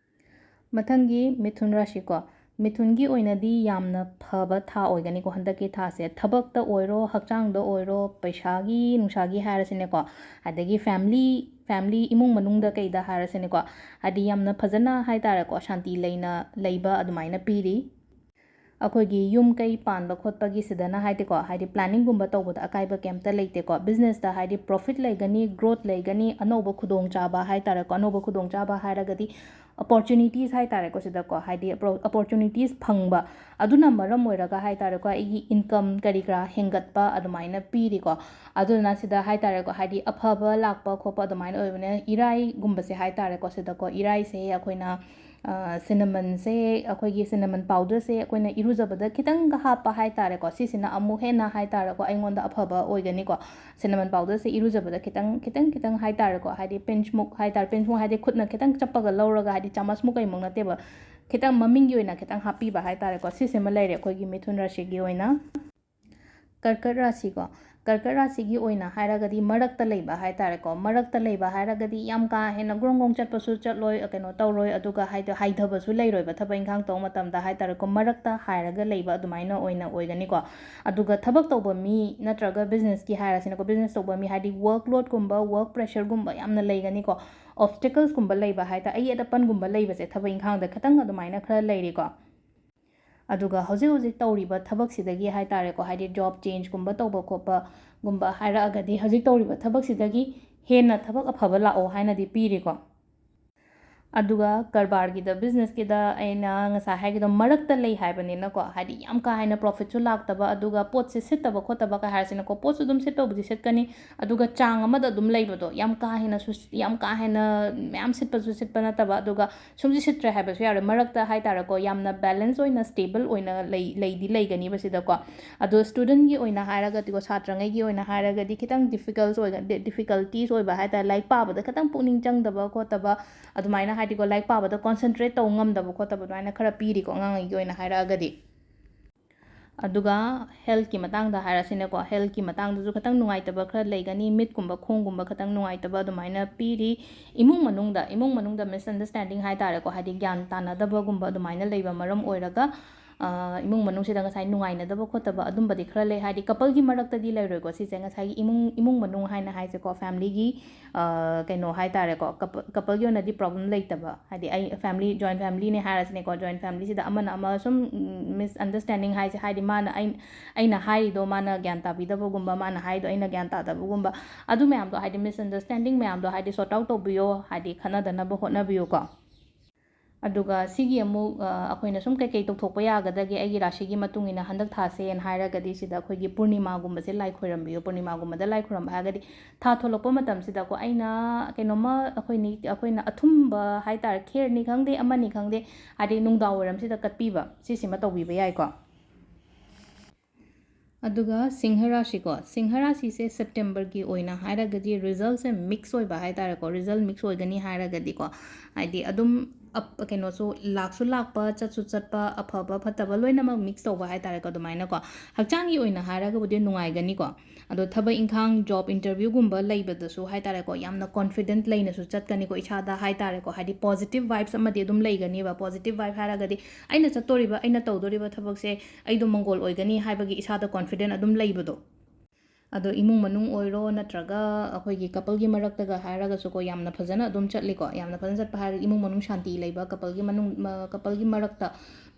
ꯃꯊꯪꯒꯤ ꯃꯤꯊꯨꯟ ꯔꯥꯁꯤꯀꯣ꯫ ꯃꯤꯊꯨꯟꯒꯤ ꯑꯣꯏꯅꯗꯤ ꯌꯥꯝꯅ ꯐꯕ ꯊꯥ ꯑꯣꯏꯒꯅꯤꯀꯣ ꯍꯟꯗꯛꯀꯤ ꯊꯥꯁꯦ꯫ ꯊꯕꯛꯇ ꯑꯣꯏꯔꯣ, ꯍꯛꯆꯥꯡꯗ ꯑꯣꯏꯔꯣ, ꯄꯩꯁꯥꯒꯤ ꯅꯨꯡꯁꯥꯒꯤ ꯍꯥꯏꯔꯁꯤꯅꯦꯀꯣ, ꯑꯗꯒꯤ family, family ꯏꯃꯨꯡ ꯃꯅꯨꯡꯗ ꯀꯩꯗ ꯍꯥꯏꯔꯁꯤꯅꯦꯀꯣ, ꯍꯥꯏꯗꯤ ꯌꯥꯝꯅ ꯐꯖꯅ ꯍꯥꯏ ꯇꯥꯔꯦꯀꯣ, ꯁꯥꯟꯇꯤ ꯂꯩꯅ ꯂꯩꯕ ꯑꯗꯨꯃꯥꯏꯅ ꯄꯤꯔꯤ꯫ ꯑꯩꯈꯣꯏꯒꯤ ꯌꯨꯝ ꯀꯩ ꯄꯥꯟꯕ ꯈꯣꯠꯄꯒꯤꯁꯤꯗꯅ ꯍꯥꯏꯗꯤꯀꯣ, ꯍꯥꯏꯗꯤ planning ꯒꯨꯝꯕ ꯇꯧꯕꯗ ꯑꯀꯥꯏꯕ ꯀꯩꯝꯇ ꯂꯩꯇꯦꯀꯣ꯫ Business ꯇ ꯍꯥꯏꯗꯤ profit ꯂꯩꯒꯅꯤ, growth ꯂꯩꯒꯅꯤ, ꯑꯅꯧꯕ ꯈꯨꯗꯣꯡꯆꯥꯕ ꯍꯥꯏꯇꯥꯔꯦꯀꯣ, ꯑꯅꯧꯕ ꯈꯨꯗꯣꯡꯆꯥꯕ ꯍꯥꯏꯔꯒꯗꯤ opportunities ꯍꯥꯏꯇꯥꯔꯦꯀꯣ꯫ ꯁꯤꯗꯀꯣ ꯍꯥꯏꯗꯤ opportunities ꯐꯪꯕ, ꯑꯗꯨꯅ ꯃꯔꯝ ꯑꯣꯏꯔꯒ ꯍꯥꯏꯇꯥꯔꯦꯀꯣ, ꯑꯩꯒꯤ income ꯀꯔꯤ ꯀꯔꯥ ꯍꯦꯟꯒꯠꯄ ꯑꯗꯨꯃꯥꯏꯅ ꯄꯤꯔꯤꯀꯣ꯫ ꯑꯗꯨꯅ ꯁꯤꯗ ꯍꯥꯏꯇꯥꯔꯦꯀꯣ, ꯍꯥꯏꯗꯤ ꯑꯐꯕ ꯂꯥꯛꯄ ꯈꯣꯠꯄ ꯑꯗꯨꯃꯥꯏꯅ ꯑꯣꯏꯕꯅꯤꯅ, ꯏꯔꯥꯏꯒꯨꯝꯕꯁꯦ ꯍꯥꯏꯇꯥꯔꯦꯀꯣ, ꯁꯤꯗꯀꯣ ꯏꯔꯥꯏꯁꯦ ꯑꯩꯈꯣꯏꯅ ꯁꯤꯅꯃꯟꯁꯦ, ꯑꯩꯈꯣꯏꯒꯤ cinnamon powder ꯁꯦ ꯑꯩꯈꯣꯏꯅ ꯏꯔꯨꯖꯕꯗ ꯈꯤꯇꯪꯒ ꯍꯥꯞꯄ ꯍꯥꯏꯇꯥꯔꯦꯀꯣ, ꯁꯤꯁꯤꯅ ꯑꯃꯨꯛ ꯍꯦꯟꯅ ꯍꯥꯏꯇꯥꯔꯦꯀꯣ, ꯑꯩꯉꯣꯟꯗ ꯑꯐꯕ ꯑꯣꯏꯒꯅꯤꯀꯣ꯫ Cinnamon powder ꯁꯦ ꯏꯔꯨꯖꯕꯗ ꯈꯤꯇꯪ ꯈꯤꯇꯪ ꯈꯤꯇꯪ ꯍꯥꯏꯇꯥꯔꯦꯀꯣ, ꯍꯥꯏꯗꯤ pinch ꯃꯨꯛ ꯍꯥꯏꯇꯥꯔꯦ, pinch ꯃꯨꯛ ꯍꯥꯏꯗꯤ ꯈꯨꯠꯅ ꯈꯤꯇꯪ ꯆꯞꯄꯒ ꯂꯧꯔꯒ, ꯍꯥꯏꯗꯤ ꯆꯥꯃꯁ ꯃꯨꯛ ꯀꯩꯃꯨꯛ ꯅꯠꯇꯦꯕ, ꯈꯤꯇꯪ ꯃꯃꯤꯡꯒꯤ ꯑꯣꯏꯅ ꯈꯤꯇꯪ ꯍꯥꯞꯄꯤꯕ ꯍꯥꯏꯇꯥꯔꯦꯀꯣ꯫ ꯁꯤꯁꯤꯃ ꯂꯩꯔꯦ ꯑꯩꯈꯣꯏꯒꯤ ꯃꯤꯊꯨꯟ ꯔꯥꯁꯤꯒꯤ ꯑꯣꯏꯅ꯫ ꯀꯔꯀꯠ ꯔꯥꯁꯤꯀꯣ, ꯀꯔꯀꯠ ꯔꯥꯁꯤꯒꯤ ꯑꯣꯏꯅ ꯍꯥꯏꯔꯒꯗꯤ ꯃꯔꯛꯇ ꯂꯩꯕ ꯍꯥꯏꯇꯥꯔꯦꯀꯣ꯫ ꯃꯔꯛꯇ ꯂꯩꯕ ꯍꯥꯏꯔꯒꯗꯤ ꯌꯥꯝ ꯀꯥ ꯍꯦꯟꯅ ꯒ꯭ꯔꯣꯡ ꯒ꯭ꯔꯣꯡ ꯆꯠꯄꯁꯨ ꯆꯠꯂꯣꯏ, ꯀꯩꯅꯣ ꯇꯧꯔꯣꯏ, ꯑꯗꯨꯒ ꯍꯥꯏꯗꯤ ꯍꯥꯏꯊꯕꯁꯨ ꯂꯩꯔꯣꯏꯕ ꯊꯕꯛ ꯏꯪꯈꯥꯡ ꯇꯧꯕ ꯃꯇꯝꯗ ꯍꯥꯏꯇꯥꯔꯦꯀꯣ꯫ ꯃꯔꯛꯇ ꯍꯥꯏꯔꯒ ꯂꯩꯕ ꯑꯗꯨꯃꯥꯏꯅ ꯑꯣꯏꯅ ꯑꯣꯏꯒꯅꯤꯀꯣ꯫ ꯑꯗꯨꯒ ꯊꯕꯛ ꯇꯧꯕ ꯃꯤ ꯅꯠꯇ꯭ꯔꯒ business ꯀꯤ ꯍꯥꯏꯔꯁꯤꯅꯀꯣ, business ꯇꯧꯕ ꯃꯤ ꯍꯥꯏꯗꯤ workload ꯀꯨꯝꯕ, work pressure ꯒꯨꯝꯕ ꯌꯥꯝꯅ ꯂꯩꯒꯅꯤꯀꯣ꯫ Obstacles ꯀꯨꯝꯕ ꯂꯩꯕ ꯍꯥꯏꯇꯥꯔꯦ, ꯑꯌꯦꯠ ꯑꯄꯟꯒꯨꯝꯕ ꯂꯩꯕꯁꯦ ꯊꯕꯛ ꯏꯪꯈꯥꯡꯗ ꯈꯤꯇꯪ ꯑꯗꯨꯃꯥꯏꯅ ꯈꯔ ꯂꯩꯔꯤꯀꯣ꯫ ꯑꯗꯨꯒ ꯍꯧꯖꯤꯛ ꯍꯧꯖꯤꯛ ꯇꯧꯔꯤꯕ ꯊꯕꯛꯁꯤꯗꯒꯤ ꯍꯥꯏꯇꯥꯔꯦꯀꯣ, ꯍꯥꯏꯗꯤ job change ꯀꯨꯝꯕ ꯇꯧꯕ ꯈꯣꯠꯄꯒꯨꯝꯕ ꯍꯥꯏꯔꯛꯑꯒꯗꯤ, ꯍꯧꯖꯤꯛ ꯇꯧꯔꯤꯕ ꯊꯕꯛꯁꯤꯗꯒꯤ ꯍꯦꯟꯅ ꯊꯕꯛ ꯑꯐꯕ ꯂꯥꯛꯑꯣ ꯍꯥꯏꯅꯗꯤ ꯄꯤꯔꯤꯀꯣ꯫ ꯑꯗꯨꯒ ꯀꯔꯕꯥꯔꯒꯤꯗ, business ꯀꯤꯗ ꯑꯩꯅ ꯉꯁꯥꯏ ꯍꯥꯏꯒꯤꯗꯣ ꯃꯔꯛꯇ ꯂꯩ ꯍꯥꯏꯕꯅꯤꯅꯀꯣ, ꯍꯥꯏꯗꯤ ꯌꯥꯝ ꯀꯥ ꯍꯦꯟꯅ profit ꯁꯨ ꯂꯥꯛꯇꯕ, ꯑꯗꯨꯒ ꯄꯣꯠꯁꯦ ꯁꯤꯠꯇꯕ ꯈꯣꯠꯇꯕ ꯀꯩ ꯍꯥꯏꯔꯁꯤꯅꯀꯣ, ꯄꯣꯠꯁꯨ ꯑꯗꯨꯝ ꯁꯤꯠꯄꯕꯨꯗꯤ ꯁꯤꯠꯀꯅꯤ, ꯑꯗꯨꯒ ꯆꯥꯡ ꯑꯃꯗ ꯑꯗꯨꯝ ꯂꯩꯕꯗꯣ, ꯌꯥꯝ ꯀꯥ ꯍꯦꯟꯅꯁꯨ, ꯌꯥꯝ ꯀꯥ ꯍꯦꯟꯅ ꯃꯌꯥꯝ ꯁꯤꯠꯄꯁꯨ ꯁꯤꯠꯄ ꯅꯠꯇꯕ, ꯑꯗꯨꯒ ꯁꯨꯝꯁꯤ ꯁꯤꯠꯇ꯭ꯔꯦ ꯍꯥꯏꯕꯁꯨ ꯌꯥꯔꯣꯏ, ꯃꯔꯛꯇ ꯍꯥꯏꯇꯥꯔꯦꯀꯣ, ꯌꯥꯝꯅ balance ꯑꯣꯏꯅ stable ꯑꯣꯏꯅ ꯂꯩ-, ꯂꯩꯗꯤ ꯂꯩꯒꯅꯤꯕ ꯁꯤꯗꯀꯣ꯫ ꯑꯗꯣ student ꯀꯤ ꯑꯣꯏꯅ ꯍꯥꯏꯔꯒꯗꯤꯀꯣ, ꯁꯥꯇ꯭ꯔꯉꯩꯒꯤ ꯑꯣꯏꯅ ꯍꯥꯏꯔꯒꯗꯤ ꯈꯤꯇꯪ difficult ꯑꯣꯏꯒ-, ꯗꯤ-, difficulties ꯑꯣꯏꯕ ꯍꯥꯏꯇꯥꯔꯦ, ꯂꯥꯏꯔꯤꯛ ꯄꯥꯕꯗ ꯈꯤꯇꯪ ꯄꯨꯛꯅꯤꯡ ꯆꯪꯗꯕ ꯈꯣꯠꯇꯕ, ꯑꯗꯨꯃꯥꯏꯅ ꯍꯥꯏꯗꯤꯀꯣ, ꯂꯥꯏꯔꯤꯛ ꯄꯥꯕꯗ concentrate ꯇꯧ ꯉꯝꯗꯕ ꯈꯣꯠꯇꯕ ꯑꯗꯨꯃꯥꯏꯅ ꯈꯔ ꯄꯤꯔꯤꯀꯣ ꯑꯉꯥꯡꯉꯩꯒꯤ ꯑꯣꯏꯅ ꯍꯥꯏꯔꯛꯑꯒꯗꯤ꯫ ꯑꯗꯨꯒ health ꯀꯤ ꯃꯇꯥꯡꯗ ꯍꯥꯏꯔꯁꯤꯅꯦꯀꯣ, health ꯀꯤ ꯃꯇꯥꯡꯗꯁꯨ ꯈꯤꯇꯪ ꯅꯨꯡꯉꯥꯏꯇꯕ ꯈꯔ ꯂꯩꯒꯅꯤ, ꯃꯤꯠꯀꯨꯝꯕ ꯈꯣꯡꯒꯨꯝꯕ ꯈꯤꯇꯪ ꯅꯨꯡꯉꯥꯏꯇꯕ ꯑꯗꯨꯃꯥꯏꯅ ꯄꯤꯔꯤ꯫ ꯏꯃꯨꯡ ꯃꯅꯨꯡꯗ, ꯏꯃꯨꯡ ꯃꯅꯨꯡꯗ misunderstanding ꯍꯥꯏꯇꯥꯔꯦꯀꯣ, ꯍꯥꯏꯗꯤ ꯒ꯭ꯌꯥꯟ ꯇꯥꯅꯗꯕꯒꯨꯝꯕ ꯑꯗꯨꯃꯥꯏꯅ ꯂꯩꯕ ꯃꯔꯝ ꯑꯣꯏꯔꯒ, ꯏꯃꯨꯡ ꯃꯅꯨꯡꯁꯤꯗ ꯉꯁꯥꯏ ꯅꯨꯡꯉꯥꯏꯅꯗꯕ ꯈꯣꯠꯇꯕ ꯑꯗꯨꯝꯕꯗꯤ ꯈꯔ ꯂꯩ, ꯍꯥꯏꯗꯤ ꯀꯄꯜꯒꯤ ꯃꯔꯛꯇꯗꯤ ꯂꯩꯔꯣꯏꯀꯣ ꯁꯤꯁꯦ꯫ ꯉꯁꯥꯏꯒꯤ ꯏꯃꯨꯡ ꯏꯃꯨꯡ ꯃꯅꯨꯡ ꯍꯥꯏꯅ ꯍꯥꯏꯁꯦꯀꯣ, ꯐꯦꯃꯤꯂꯤꯒꯤ ꯀꯩꯅꯣ ꯍꯥꯏ ꯇꯥꯔꯦꯀꯣ, ꯀꯄꯜꯒꯤ ꯑꯣꯏꯅꯗꯤ ꯄ꯭ꯔꯣꯕ꯭ꯂꯦꯝ ꯂꯩꯇꯕ꯫ ꯍꯥꯏꯗꯤ ꯑꯩ ꯐꯦꯃꯤꯂꯤ, ꯖꯣꯏꯟ ꯐꯦꯃꯤꯂꯤꯅꯦ ꯍꯥꯏꯔꯁꯤꯅꯦꯀꯣ, ꯖꯣꯏꯟ ꯐꯦꯃꯤꯂꯤꯁꯤꯗ ꯑꯃꯅ ꯑꯃ ꯁꯨꯝ ꯃꯤꯁꯑꯟꯗꯔꯁ꯭ꯇꯦꯟꯗꯤꯡ ꯍꯥꯏꯁꯦ, ꯍꯥꯏꯗꯤ ꯃꯥꯅ ꯑꯩ ꯑꯩꯅ ꯍꯥꯏꯔꯤꯗꯣ ꯃꯥꯅ ꯒ꯭ꯌꯥꯟ ꯇꯥꯕꯤꯗꯕꯒꯨꯝꯕ, ꯃꯥꯅ ꯍꯥꯏꯗꯣ ꯑꯩꯅ ꯒ꯭ꯌꯥꯟ ꯇꯥꯗꯕꯒꯨꯝꯕ, ꯑꯗꯨ ꯃꯌꯥꯝꯗꯣ, ꯍꯥꯏꯗꯤ ꯃꯤꯁꯑꯟꯗꯔꯁ꯭ꯇꯦꯟꯗꯤꯡ ꯃꯌꯥꯝꯗꯣ, ꯍꯥꯏꯗꯤ ꯁꯣꯔꯠ ꯑꯥꯎꯠ ꯇꯧꯕꯤꯌꯣ, ꯍꯥꯏꯗꯤ ꯈꯟꯅꯗꯅꯕ ꯍꯣꯠꯅꯕꯤꯌꯨꯀꯣ꯫ ꯑꯗꯨꯒ ꯁꯤꯒꯤ ꯑꯃꯨꯛ ꯑꯩꯈꯣꯏꯅ ꯁꯨꯝ ꯀꯩꯀꯩ ꯇꯧꯊꯣꯛꯄ ꯌꯥꯒꯗꯒꯦ ꯑꯩꯒꯤ ꯔꯥꯁꯤꯒꯤ ꯃꯇꯨꯡ ꯏꯟꯅ ꯍꯟꯗꯛ ꯊꯥꯁꯦꯅ ꯍꯥꯏꯔꯒꯗꯤ, ꯁꯤꯗ ꯑꯩꯈꯣꯏꯒꯤ ꯄꯨꯔꯅꯤꯃꯥꯒꯨꯝꯕꯁꯦ ꯂꯥꯏ ꯈꯣꯏꯔꯝꯕꯤꯌꯨ꯫ ꯄꯨꯔꯅꯤꯃꯥꯒꯨꯝꯕꯗ ꯂꯥꯏ ꯈꯣꯏꯔꯝꯕ ꯍꯥꯏꯔꯒꯗꯤ ꯊꯥ ꯊꯣꯛꯂꯛꯄ ꯃꯇꯝꯁꯤꯗꯀꯣ, ꯑꯩꯅ ꯀꯩꯅꯣꯝꯃ ꯑꯩꯈꯣꯏꯅꯤ ꯑꯩꯈꯣꯏꯅ ꯑꯊꯨꯝꯕ ꯍꯥꯏ ꯇꯥꯔꯦ, ꯈꯦꯔꯅꯤ ꯈꯪꯗꯦ, ꯑꯃꯅꯤ ꯈꯪꯗꯦ, ꯍꯥꯏꯗꯤ ꯅꯨꯡꯗꯥꯡ ꯋꯥꯏꯔꯝꯁꯤꯗ ꯀꯠꯄꯤꯕ, ꯁꯤꯁꯤꯃ ꯇꯧꯕꯤꯕ ꯌꯥꯏꯀꯣ꯫ ꯑꯗꯨꯒ ꯁꯤꯡꯍ ꯔꯥꯁꯤꯀꯣ, ꯁꯤꯡꯍ ꯔꯥꯁꯤꯁꯦ ꯁꯦꯞꯇꯦꯝꯕꯔꯒꯤ ꯑꯣꯏꯅ ꯍꯥꯏꯔꯒꯗꯤ ꯔꯤꯖꯜꯁꯦ ꯃꯤꯛꯁ ꯑꯣꯏꯕ ꯍꯥꯏ ꯇꯥꯔꯦꯀꯣ, ꯔꯤꯖꯜ ꯃꯤꯛꯁ ꯑꯣꯏꯒꯅꯤ ꯍꯥꯏꯔꯒꯗꯤꯀꯣ, ꯍꯥꯏꯗꯤ ꯑꯗꯨꯝ ꯑꯞ ꯀꯩꯅꯣꯁꯨ ꯂꯥꯛꯁꯨ ꯂꯥꯛꯄ, ꯆꯠꯁꯨ ꯆꯠꯄ, ꯑꯐꯕ ꯐꯠꯇꯕ ꯂꯣꯏꯅꯃꯛ ꯃꯤꯛꯁ ꯇꯧꯕ ꯍꯥꯏ ꯇꯥꯔꯦꯀꯣ꯫ ꯑꯗꯨꯃꯥꯏꯅꯀꯣ, ꯍꯛꯆꯥꯡꯒꯤ ꯑꯣꯏꯅ ꯍꯥꯏꯔꯒꯕꯨꯗꯤ ꯅꯨꯡꯉꯥꯏꯒꯅꯤꯀꯣ꯫ ꯑꯗꯣ ꯊꯕꯛ ꯏꯪꯈꯥꯡ, ꯖꯣꯕ ꯏꯟꯇꯔꯚ꯭ꯌꯨꯒꯨꯝꯕ ꯂꯩꯕꯗꯁꯨ ꯍꯥꯏ ꯇꯥꯔꯦꯀꯣ, ꯌꯥꯝꯅ ꯀꯣꯟꯐꯤꯗꯦꯟꯠ ꯂꯩꯅꯁꯨ ꯆꯠꯀꯅꯤꯀꯣ, ꯏꯁꯥꯗ ꯍꯥꯏ ꯇꯥꯔꯦꯀꯣ꯫ ꯍꯥꯏꯗꯤ ꯄꯣꯖꯤꯇꯤꯚ ꯚꯥꯏꯕꯁ ꯑꯃꯗꯤ ꯑꯗꯨꯝ ꯂꯩꯒꯅꯦꯕ꯫ ꯄꯣꯖꯤꯇꯤꯚ ꯚꯥꯏꯕ ꯍꯥꯏꯔꯒꯗꯤ ꯑꯩꯅ ꯆꯠꯇꯣꯔꯤꯕ, ꯑꯩꯅ ꯇꯧꯗꯣꯔꯤꯕ ꯊꯕꯛꯁꯦ ꯑꯩꯗꯣ ꯃꯪꯒꯣꯜ ꯑꯣꯏꯒꯅꯤ ꯍꯥꯏꯕꯒꯤ ꯏꯁꯥꯗ ꯀꯣꯟꯐꯤꯗꯦꯟꯠ ꯑꯗꯨꯝ ꯂꯩꯕꯗꯣ꯫ ꯑꯗꯣ ꯏꯃꯨꯡ ꯃꯅꯨꯡ ꯑꯣꯏꯔꯣ, ꯅꯠꯇ꯭ꯔꯒ ꯑꯩꯈꯣꯏꯒꯤ ꯀꯄꯜꯒꯤ ꯃꯔꯛꯇꯒ ꯍꯥꯏꯔꯒꯁꯨꯀꯣ, ꯌꯥꯝꯅ ꯐꯖꯅ ꯑꯗꯨꯝ ꯆꯠꯂꯤꯀꯣ꯫ ꯌꯥꯝꯅ ꯐꯖꯅ ꯆꯠꯄ ꯍꯥꯏꯔꯒ ꯏꯃꯨꯡ ꯃꯅꯨꯡ ꯁꯥꯟꯇꯤ ꯂꯩꯕ, ꯀꯄꯜꯒꯤ ꯃꯅꯨꯡ, ꯃ-, ꯀꯄꯜꯒꯤ ꯃꯔꯛꯇ,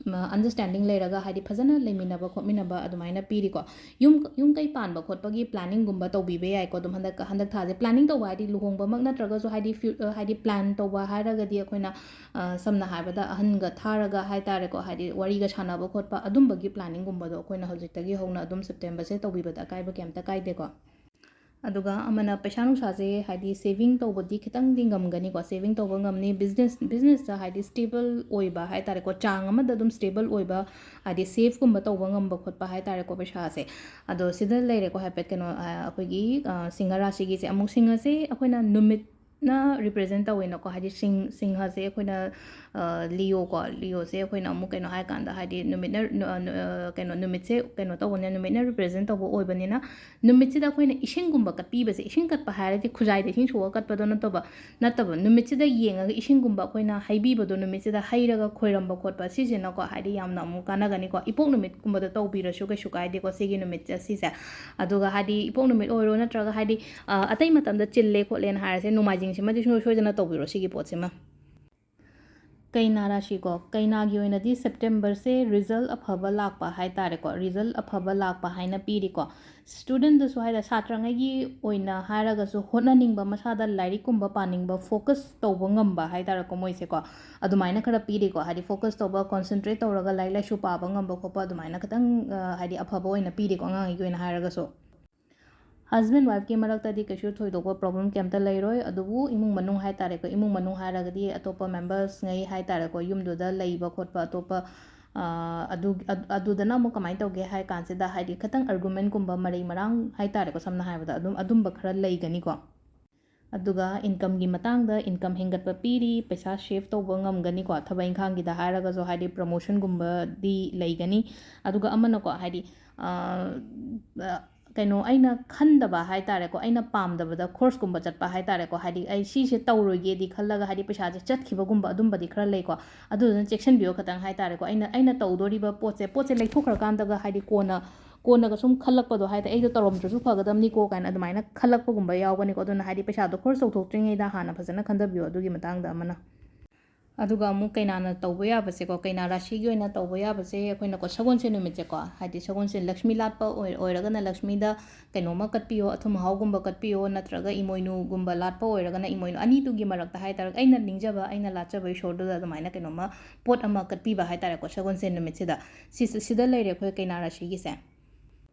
ꯃ-, ꯑꯟꯗꯔꯁ꯭ꯇꯦꯟꯗꯤꯡ ꯂꯩꯔꯒ, ꯍꯥꯏꯗꯤ ꯐꯖꯅ ꯂꯩꯃꯤꯟꯅꯕ ꯈꯣꯠꯃꯤꯟꯅꯕ ꯑꯗꯨꯃꯥꯏꯅ ꯄꯤꯔꯤꯀꯣ꯫ ꯌꯨꯝ, ꯌꯨꯝ ꯀꯩ ꯄꯥꯟꯕ ꯈꯣꯠꯄꯒꯤ ꯄ꯭ꯂꯥꯅꯤꯡꯒꯨꯝꯕ ꯇꯧꯕꯤꯕ ꯌꯥꯏꯀꯣ꯫ ꯑꯗꯨꯝ ꯍꯟꯗꯛ, ꯍꯟꯗꯛ ꯊꯥꯁꯦ ꯄ꯭ꯂꯥꯅꯤꯡ ꯇꯧꯕ ꯍꯥꯏꯗꯤ ꯂꯨꯍꯣꯡꯕꯃꯛ ꯅꯠꯇ꯭ꯔꯒꯁꯨ, ꯍꯥꯏꯗꯤ ꯐ꯭ꯌꯨ-, ꯑ, ꯍꯥꯏꯗꯤ ꯄ꯭ꯂꯥꯟ ꯇꯧꯕ ꯍꯥꯏꯔꯒꯗꯤ ꯑꯩꯈꯣꯏꯅ, ꯑ, ꯁꯝꯅ ꯍꯥꯏꯔꯕꯗ ꯑꯍꯟꯒ ꯊꯥꯔꯒ ꯍꯥꯏ ꯇꯥꯔꯦꯀꯣ, ꯍꯥꯏꯗꯤ ꯋꯥꯔꯤꯒ ꯁꯥꯟꯅꯕ ꯈꯣꯠꯄ ꯑꯗꯨꯝꯕꯒꯤ ꯄ꯭ꯂꯥꯅꯤꯡꯒꯨꯝꯕꯗꯣ ꯑꯩꯈꯣꯏꯅ ꯍꯧꯖꯤꯛꯇꯒꯤ ꯍꯧꯅ ꯑꯗꯨꯝ ꯁꯦꯞꯇꯦꯝꯕꯔꯁꯦ ꯇꯧꯕꯤꯕꯗ ꯑꯀꯥꯏꯕ ꯀꯩꯝꯇ ꯀꯥꯏꯗꯦꯀꯣ꯫ ꯑꯗꯨꯒ ꯑꯃꯅ ꯄꯩꯁꯥ ꯅꯨꯡꯁꯥꯁꯦ ꯍꯥꯏꯗꯤ ꯁꯦꯚꯤꯡ ꯇꯧꯕꯗꯤ ꯈꯤꯇꯪꯗꯤ ꯉꯝꯒꯅꯤꯀꯣ, ꯁꯦꯚꯤꯡ ꯇꯧꯕ ꯉꯝꯅꯤ꯫ ꯕꯤꯖꯤꯅꯦꯁ, ꯕꯤꯖꯤꯅꯦꯁꯇ ꯍꯥꯏꯗꯤ ꯁ꯭ꯇꯦꯕꯜ ꯑꯣꯏꯕ ꯍꯥꯏ ꯇꯥꯔꯦꯀꯣ, ꯆꯥꯡ ꯑꯃꯗ ꯑꯗꯨꯝ ꯁ꯭ꯇꯦꯕꯜ ꯑꯣꯏꯕ, ꯍꯥꯏꯗꯤ ꯁꯦꯐꯀꯨꯝꯕ ꯇꯧꯕ ꯉꯝꯕ ꯈꯣꯠꯄ ꯍꯥꯏ ꯇꯥꯔꯦꯀꯣ ꯄꯩꯁꯥꯁꯦ꯫ ꯑꯗꯣ ꯁꯤꯗ ꯂꯩꯔꯦꯀꯣ ꯍꯥꯏꯐꯦꯠ ꯀꯩꯅꯣ, ꯑ, ꯑꯩꯈꯣꯏꯒꯤ, ꯑ, ꯁꯤꯡꯍ ꯔꯥꯁꯤꯒꯤꯁꯦ꯫ ꯑꯃꯨꯛ ꯁꯤꯡꯍꯁꯦ ꯑꯩꯈꯣꯏꯅ ꯅꯨꯃꯤꯠ ꯅ represent ꯇꯧꯋꯦꯅꯀꯣ, ꯍꯥꯏꯗꯤ ꯁꯤꯡ-, ꯁꯤꯡꯍꯁꯦ ꯑꯩꯈꯣꯏꯅ, ꯑ, ꯂꯤꯑꯣꯀꯣ, ꯂꯤꯑꯣꯁꯦ ꯑꯩꯈꯣꯏꯅ ꯑꯃꯨꯛ ꯀꯩꯅꯣ ꯍꯥꯏꯔꯀꯥꯟꯗ, ꯍꯥꯏꯗꯤ ꯅꯨꯃꯤꯠꯅ, ꯅꯨ-, ꯑ, ꯅꯨ-, ꯑ, ꯀꯩꯅꯣ, ꯅꯨꯃꯤꯠꯁꯦ ꯀꯩꯅꯣ ꯇꯧꯕꯅꯤꯅ, ꯅꯨꯃꯤꯠꯅ represent ꯇꯧꯕ ꯑꯣꯏꯕꯅꯤꯅ, ꯅꯨꯃꯤꯠꯁꯤꯗ ꯑꯩꯈꯣꯏꯅ ꯏꯁꯤꯡꯒꯨꯝꯕ ꯀꯠꯄꯤꯕꯁꯦ, ꯏꯁꯤꯡ ꯀꯠꯄ ꯍꯥꯏꯔꯗꯤ ꯈꯨꯖꯥꯏꯗ ꯏꯁꯤꯡ ꯁꯣꯛꯑ ꯀꯠꯄꯗꯣ ꯅꯠꯇꯕ, ꯅꯠꯇꯕ, ꯅꯨꯃꯤꯠꯁꯤꯗ ꯌꯦꯡꯉꯒ ꯏꯁꯤꯡꯒꯨꯝꯕ ꯑꯩꯈꯣꯏꯅ ꯍꯩꯕꯤꯕꯗꯣ, ꯅꯨꯃꯤꯠꯁꯤꯗ ꯍꯩꯔꯒ ꯈꯣꯏꯔꯝꯕ ꯈꯣꯠꯄ, ꯁꯤꯁꯤꯅꯀꯣ, ꯍꯥꯏꯗꯤ ꯌꯥꯝꯅ ꯑꯃꯨꯛ ꯀꯥꯟꯅꯒꯅꯤꯀꯣ꯫ ꯏꯄꯣꯛ ꯅꯨꯃꯤꯠꯀꯨꯝꯕꯗ ꯇꯧꯕꯤꯔꯁꯨ ꯀꯩꯁꯨ ꯀꯥꯏꯗꯦꯀꯣ, ꯁꯤꯒꯤ ꯅꯨꯃꯤꯠꯁꯦ, ꯁꯤꯁꯦ꯫ ꯑꯗꯨꯒ ꯍꯥꯏꯗꯤ ꯏꯄꯣꯛ ꯅꯨꯃꯤꯠ ꯑꯣꯏꯔꯣ, ꯅꯠꯇ꯭ꯔꯒ ꯍꯥꯏꯗꯤ, ꯑ, ꯑꯇꯩ ꯃꯇꯝꯗ ꯆꯤꯜꯂꯦ ꯈꯣꯠꯂꯦꯅ ꯍꯥꯏꯔꯁꯦ, ꯅꯣꯡꯃꯥꯏꯖꯤꯡꯁꯤꯃꯗꯤ ꯁꯨꯡꯁꯣꯏ ꯁꯣꯏꯗꯅ ꯇꯧꯕꯤꯔꯣ ꯁꯤꯒꯤ ꯄꯣꯠꯁꯤꯃ꯫ ꯀꯩꯅꯥ ꯔꯥꯁꯤꯀꯣ, ꯀꯩꯅꯥꯒꯤ ꯑꯣꯏꯅꯗꯤ ꯁꯦꯞꯇꯦꯝꯕꯔꯁꯦ result ꯑꯐꯕ ꯂꯥꯛꯄ ꯍꯥꯏ ꯇꯥꯔꯦꯀꯣ, result ꯑꯐꯕ ꯂꯥꯛꯄ ꯍꯥꯏꯅ ꯄꯤꯔꯤꯀꯣ꯫ Studentꯗꯁꯨ ꯍꯥꯏ ꯇꯥꯔꯦ, ꯁꯥꯇ꯭ꯔꯉꯩꯒꯤ ꯑꯣꯏꯅ ꯍꯥꯏꯔꯒꯁꯨ ꯍꯣꯠꯅꯅꯤꯡꯕ, ꯃꯁꯥꯗ ꯂꯥꯏꯔꯤꯛꯀꯨꯝꯕ ꯄꯥꯅꯤꯡꯕ, focus ꯇꯧꯕ ꯉꯝꯕ ꯍꯥꯏ ꯇꯥꯔꯦꯀꯣ, ꯃꯣꯏꯁꯦꯀꯣ, ꯑꯗꯨꯃꯥꯏꯅ ꯈꯔ ꯄꯤꯔꯤꯀꯣ꯫ ꯍꯥꯏꯗꯤ focus ꯇꯧꯕ, concentrate ꯇꯧꯔꯒ ꯂꯥꯏꯔꯤꯛ ꯂꯥꯏꯁꯨ ꯄꯥꯕ ꯉꯝꯕ ꯈꯣꯠꯄ, ꯑꯗꯨꯃꯥꯏꯅ ꯈꯤꯇꯪ, ꯑ, ꯍꯥꯏꯗꯤ ꯑꯐꯕ ꯑꯣꯏꯅ ꯄꯤꯔꯤꯀꯣ, ꯑꯉꯥꯡꯉꯩꯒꯤ ꯑꯣꯏꯅ ꯍꯥꯏꯔꯒꯁꯨ꯫ Husband wifeꯀꯤ ꯃꯔꯛꯇꯗꯤ ꯀꯩꯁꯨ ꯊꯣꯏꯗꯣꯛꯄ problem ꯀꯩꯝꯇ ꯂꯩꯔꯣꯏ, ꯑꯗꯨꯕꯨ ꯏꯃꯨꯡ ꯃꯅꯨꯡ ꯍꯥꯏ ꯇꯥꯔꯦꯀꯣ, ꯏꯃꯨꯡ ꯃꯅꯨꯡ ꯍꯥꯏꯔꯒꯗꯤ ꯑꯇꯣꯞꯄ membersꯉꯩ ꯍꯥꯏ ꯇꯥꯔꯦꯀꯣ, ꯌꯨꯝꯗꯨꯗ ꯂꯩꯕ ꯈꯣꯠꯄ ꯑꯇꯣꯞꯄ, ꯑ, ꯑꯗꯨ-, ꯑ-, ꯑꯗꯨꯗꯅ ꯑꯃꯨꯛ ꯀꯃꯥꯏꯅ ꯇꯧꯒꯦ ꯍꯥꯏ ꯀꯥꯟꯁꯤꯗ, ꯍꯥꯏꯗꯤ ꯈꯤꯇꯪ argumentꯀꯨꯝꯕ, ꯃꯔꯩ ꯃꯔꯥꯡ ꯍꯥꯏ ꯇꯥꯔꯦꯀꯣ, ꯁꯝꯅ ꯍꯥꯏꯔꯕꯗ ꯑꯗꯨꯝ ꯑꯗꯨꯝꯕ ꯈꯔ ꯂꯩꯒꯅꯤꯀꯣ꯫ ꯑꯗꯨꯒ incomeꯒꯤ ꯃꯇꯥꯡꯗ, income ꯍꯦꯟꯒꯠꯄ ꯄꯤꯔꯤ, ꯄꯩꯁꯥ save ꯇꯧꯕ ꯉꯝꯒꯅꯤꯀꯣ꯫ ꯊꯕꯛ ꯏꯪꯈꯥꯡꯒꯤꯗ ꯍꯥꯏꯔꯒꯁꯨ, ꯍꯥꯏꯗꯤ promotionꯒꯨꯝꯕꯗꯤ ꯂꯩꯒꯅꯤ꯫ ꯑꯗꯨꯒ ꯑꯃꯅꯀꯣ, ꯍꯥꯏꯗꯤ, ꯑ, ꯑ, ꯀꯩꯅꯣ, ꯑꯩꯅ ꯈꯟꯗꯕ ꯍꯥꯏ ꯇꯥꯔꯦꯀꯣ, ꯑꯩꯅ ꯄꯥꯝꯗꯕꯗ courseꯀꯨꯝꯕ ꯆꯠꯄ ꯍꯥꯏ ꯇꯥꯔꯦꯀꯣ, ꯍꯥꯏꯗꯤ ꯑꯩ ꯁꯤꯁꯦ ꯇꯧꯔꯣꯏꯒꯦꯗꯤ ꯈꯜꯂꯒ, ꯍꯥꯏꯗꯤ ꯄꯩꯁꯥꯁꯦ ꯆꯠꯈꯤꯕꯒꯨꯝꯕ ꯑꯗꯨꯝꯕꯗꯤ ꯈꯔ ꯂꯩꯀꯣ꯫ ꯑꯗꯨꯗꯨꯅ ꯆꯦꯛꯁꯤꯟꯕꯤꯌꯣ ꯈꯤꯇꯪ ꯍꯥꯏ ꯇꯥꯔꯦꯀꯣ꯫ ꯑꯩꯅ, ꯑꯩꯅ ꯇꯧꯗꯣꯔꯤꯕ ꯄꯣꯠꯁꯦ, ꯄꯣꯠꯁꯦ ꯂꯩꯊꯣꯛꯈ꯭ꯔꯀꯥꯟꯗꯒ, ꯍꯥꯏꯗꯤ ꯀꯣꯟꯅ, ꯀꯣꯟꯅꯒ ꯁꯨꯝ ꯈꯜꯂꯛꯄꯗꯣ ꯍꯥꯏ ꯇꯥꯔꯦ, "ꯑꯩꯗꯣ ꯇꯧꯔꯝꯗ꯭ꯔꯁꯨ ꯐꯒꯗꯕꯅꯤꯀꯣ" ꯀꯥꯏꯅ ꯑꯗꯨꯃꯥꯏꯅ ꯈꯜꯂꯛꯄꯒꯨꯝꯕ ꯌꯥꯎꯒꯅꯤꯀꯣ꯫ ꯑꯗꯨꯅ ꯍꯥꯏꯗꯤ ꯄꯩꯁꯥꯗꯣ course ꯇꯧꯊꯣꯛꯇ꯭ꯔꯤꯉꯩꯗ ꯍꯥꯟꯅ ꯐꯖꯅ ꯈꯟꯊꯕꯤꯌꯣ ꯑꯗꯨꯒꯤ ꯃꯇꯥꯡꯗ ꯑꯃꯅ꯫ ꯑꯗꯨꯒ ꯑꯃꯨꯛ ꯀꯩꯅꯥꯅ ꯇꯧꯕ ꯌꯥꯕꯁꯦꯀꯣ, ꯀꯩꯅꯥ ꯔꯥꯁꯤꯒꯤ ꯑꯣꯏꯅ ꯇꯧꯕ ꯌꯥꯕꯁꯦ, ꯑꯩꯈꯣꯏꯅꯀꯣ ꯁꯒꯣꯜꯁꯦꯟ ꯅꯨꯃꯤꯠꯁꯦꯀꯣ, ꯍꯥꯏꯗꯤ ꯁꯒꯣꯜꯁꯦꯟ ꯂꯛꯁꯃꯤ ꯂꯥꯠꯄ ꯑꯣꯏ-, ꯑꯣꯏꯔꯒꯅ ꯂꯛꯁꯃꯤꯗ ꯀꯩꯅꯣꯝꯃ ꯀꯠꯄꯤꯌꯣ, ꯑꯊꯨꯝ ꯑꯍꯥꯎꯒꯨꯝꯕ ꯀꯠꯄꯤꯌꯣ, ꯅꯠꯇ꯭ꯔꯒ ꯏꯃꯣꯏꯅꯨꯒꯨꯝꯕ ꯂꯥꯠꯄ ꯑꯣꯏꯔꯒꯅ ꯏꯃꯣꯏꯅꯨ, ꯑꯅꯤꯗꯨꯒꯤ ꯃꯔꯛꯇ ꯍꯥꯏ ꯇꯥꯔꯒ ꯑꯩꯅ ꯅꯤꯡꯖꯕ, ꯑꯩꯅ ꯂꯥꯠꯆꯕ ꯏꯁꯣꯔꯗꯨꯗ ꯑꯗꯨꯃꯥꯏꯅ ꯀꯩꯅꯣꯝꯃ ꯄꯣꯠ ꯑꯃ ꯀꯠꯄꯤꯕ ꯍꯥꯏ ꯇꯥꯔꯦꯀꯣ, ꯁꯒꯣꯜꯁꯦꯟ ꯅꯨꯃꯤꯠꯁꯤꯗ꯫ ꯁꯤ-, ꯁꯤꯗ ꯂꯩꯔꯦ ꯑꯩꯈꯣꯏ ꯀꯩꯅꯥ ꯔꯥꯁꯤꯒꯤꯁꯦ꯫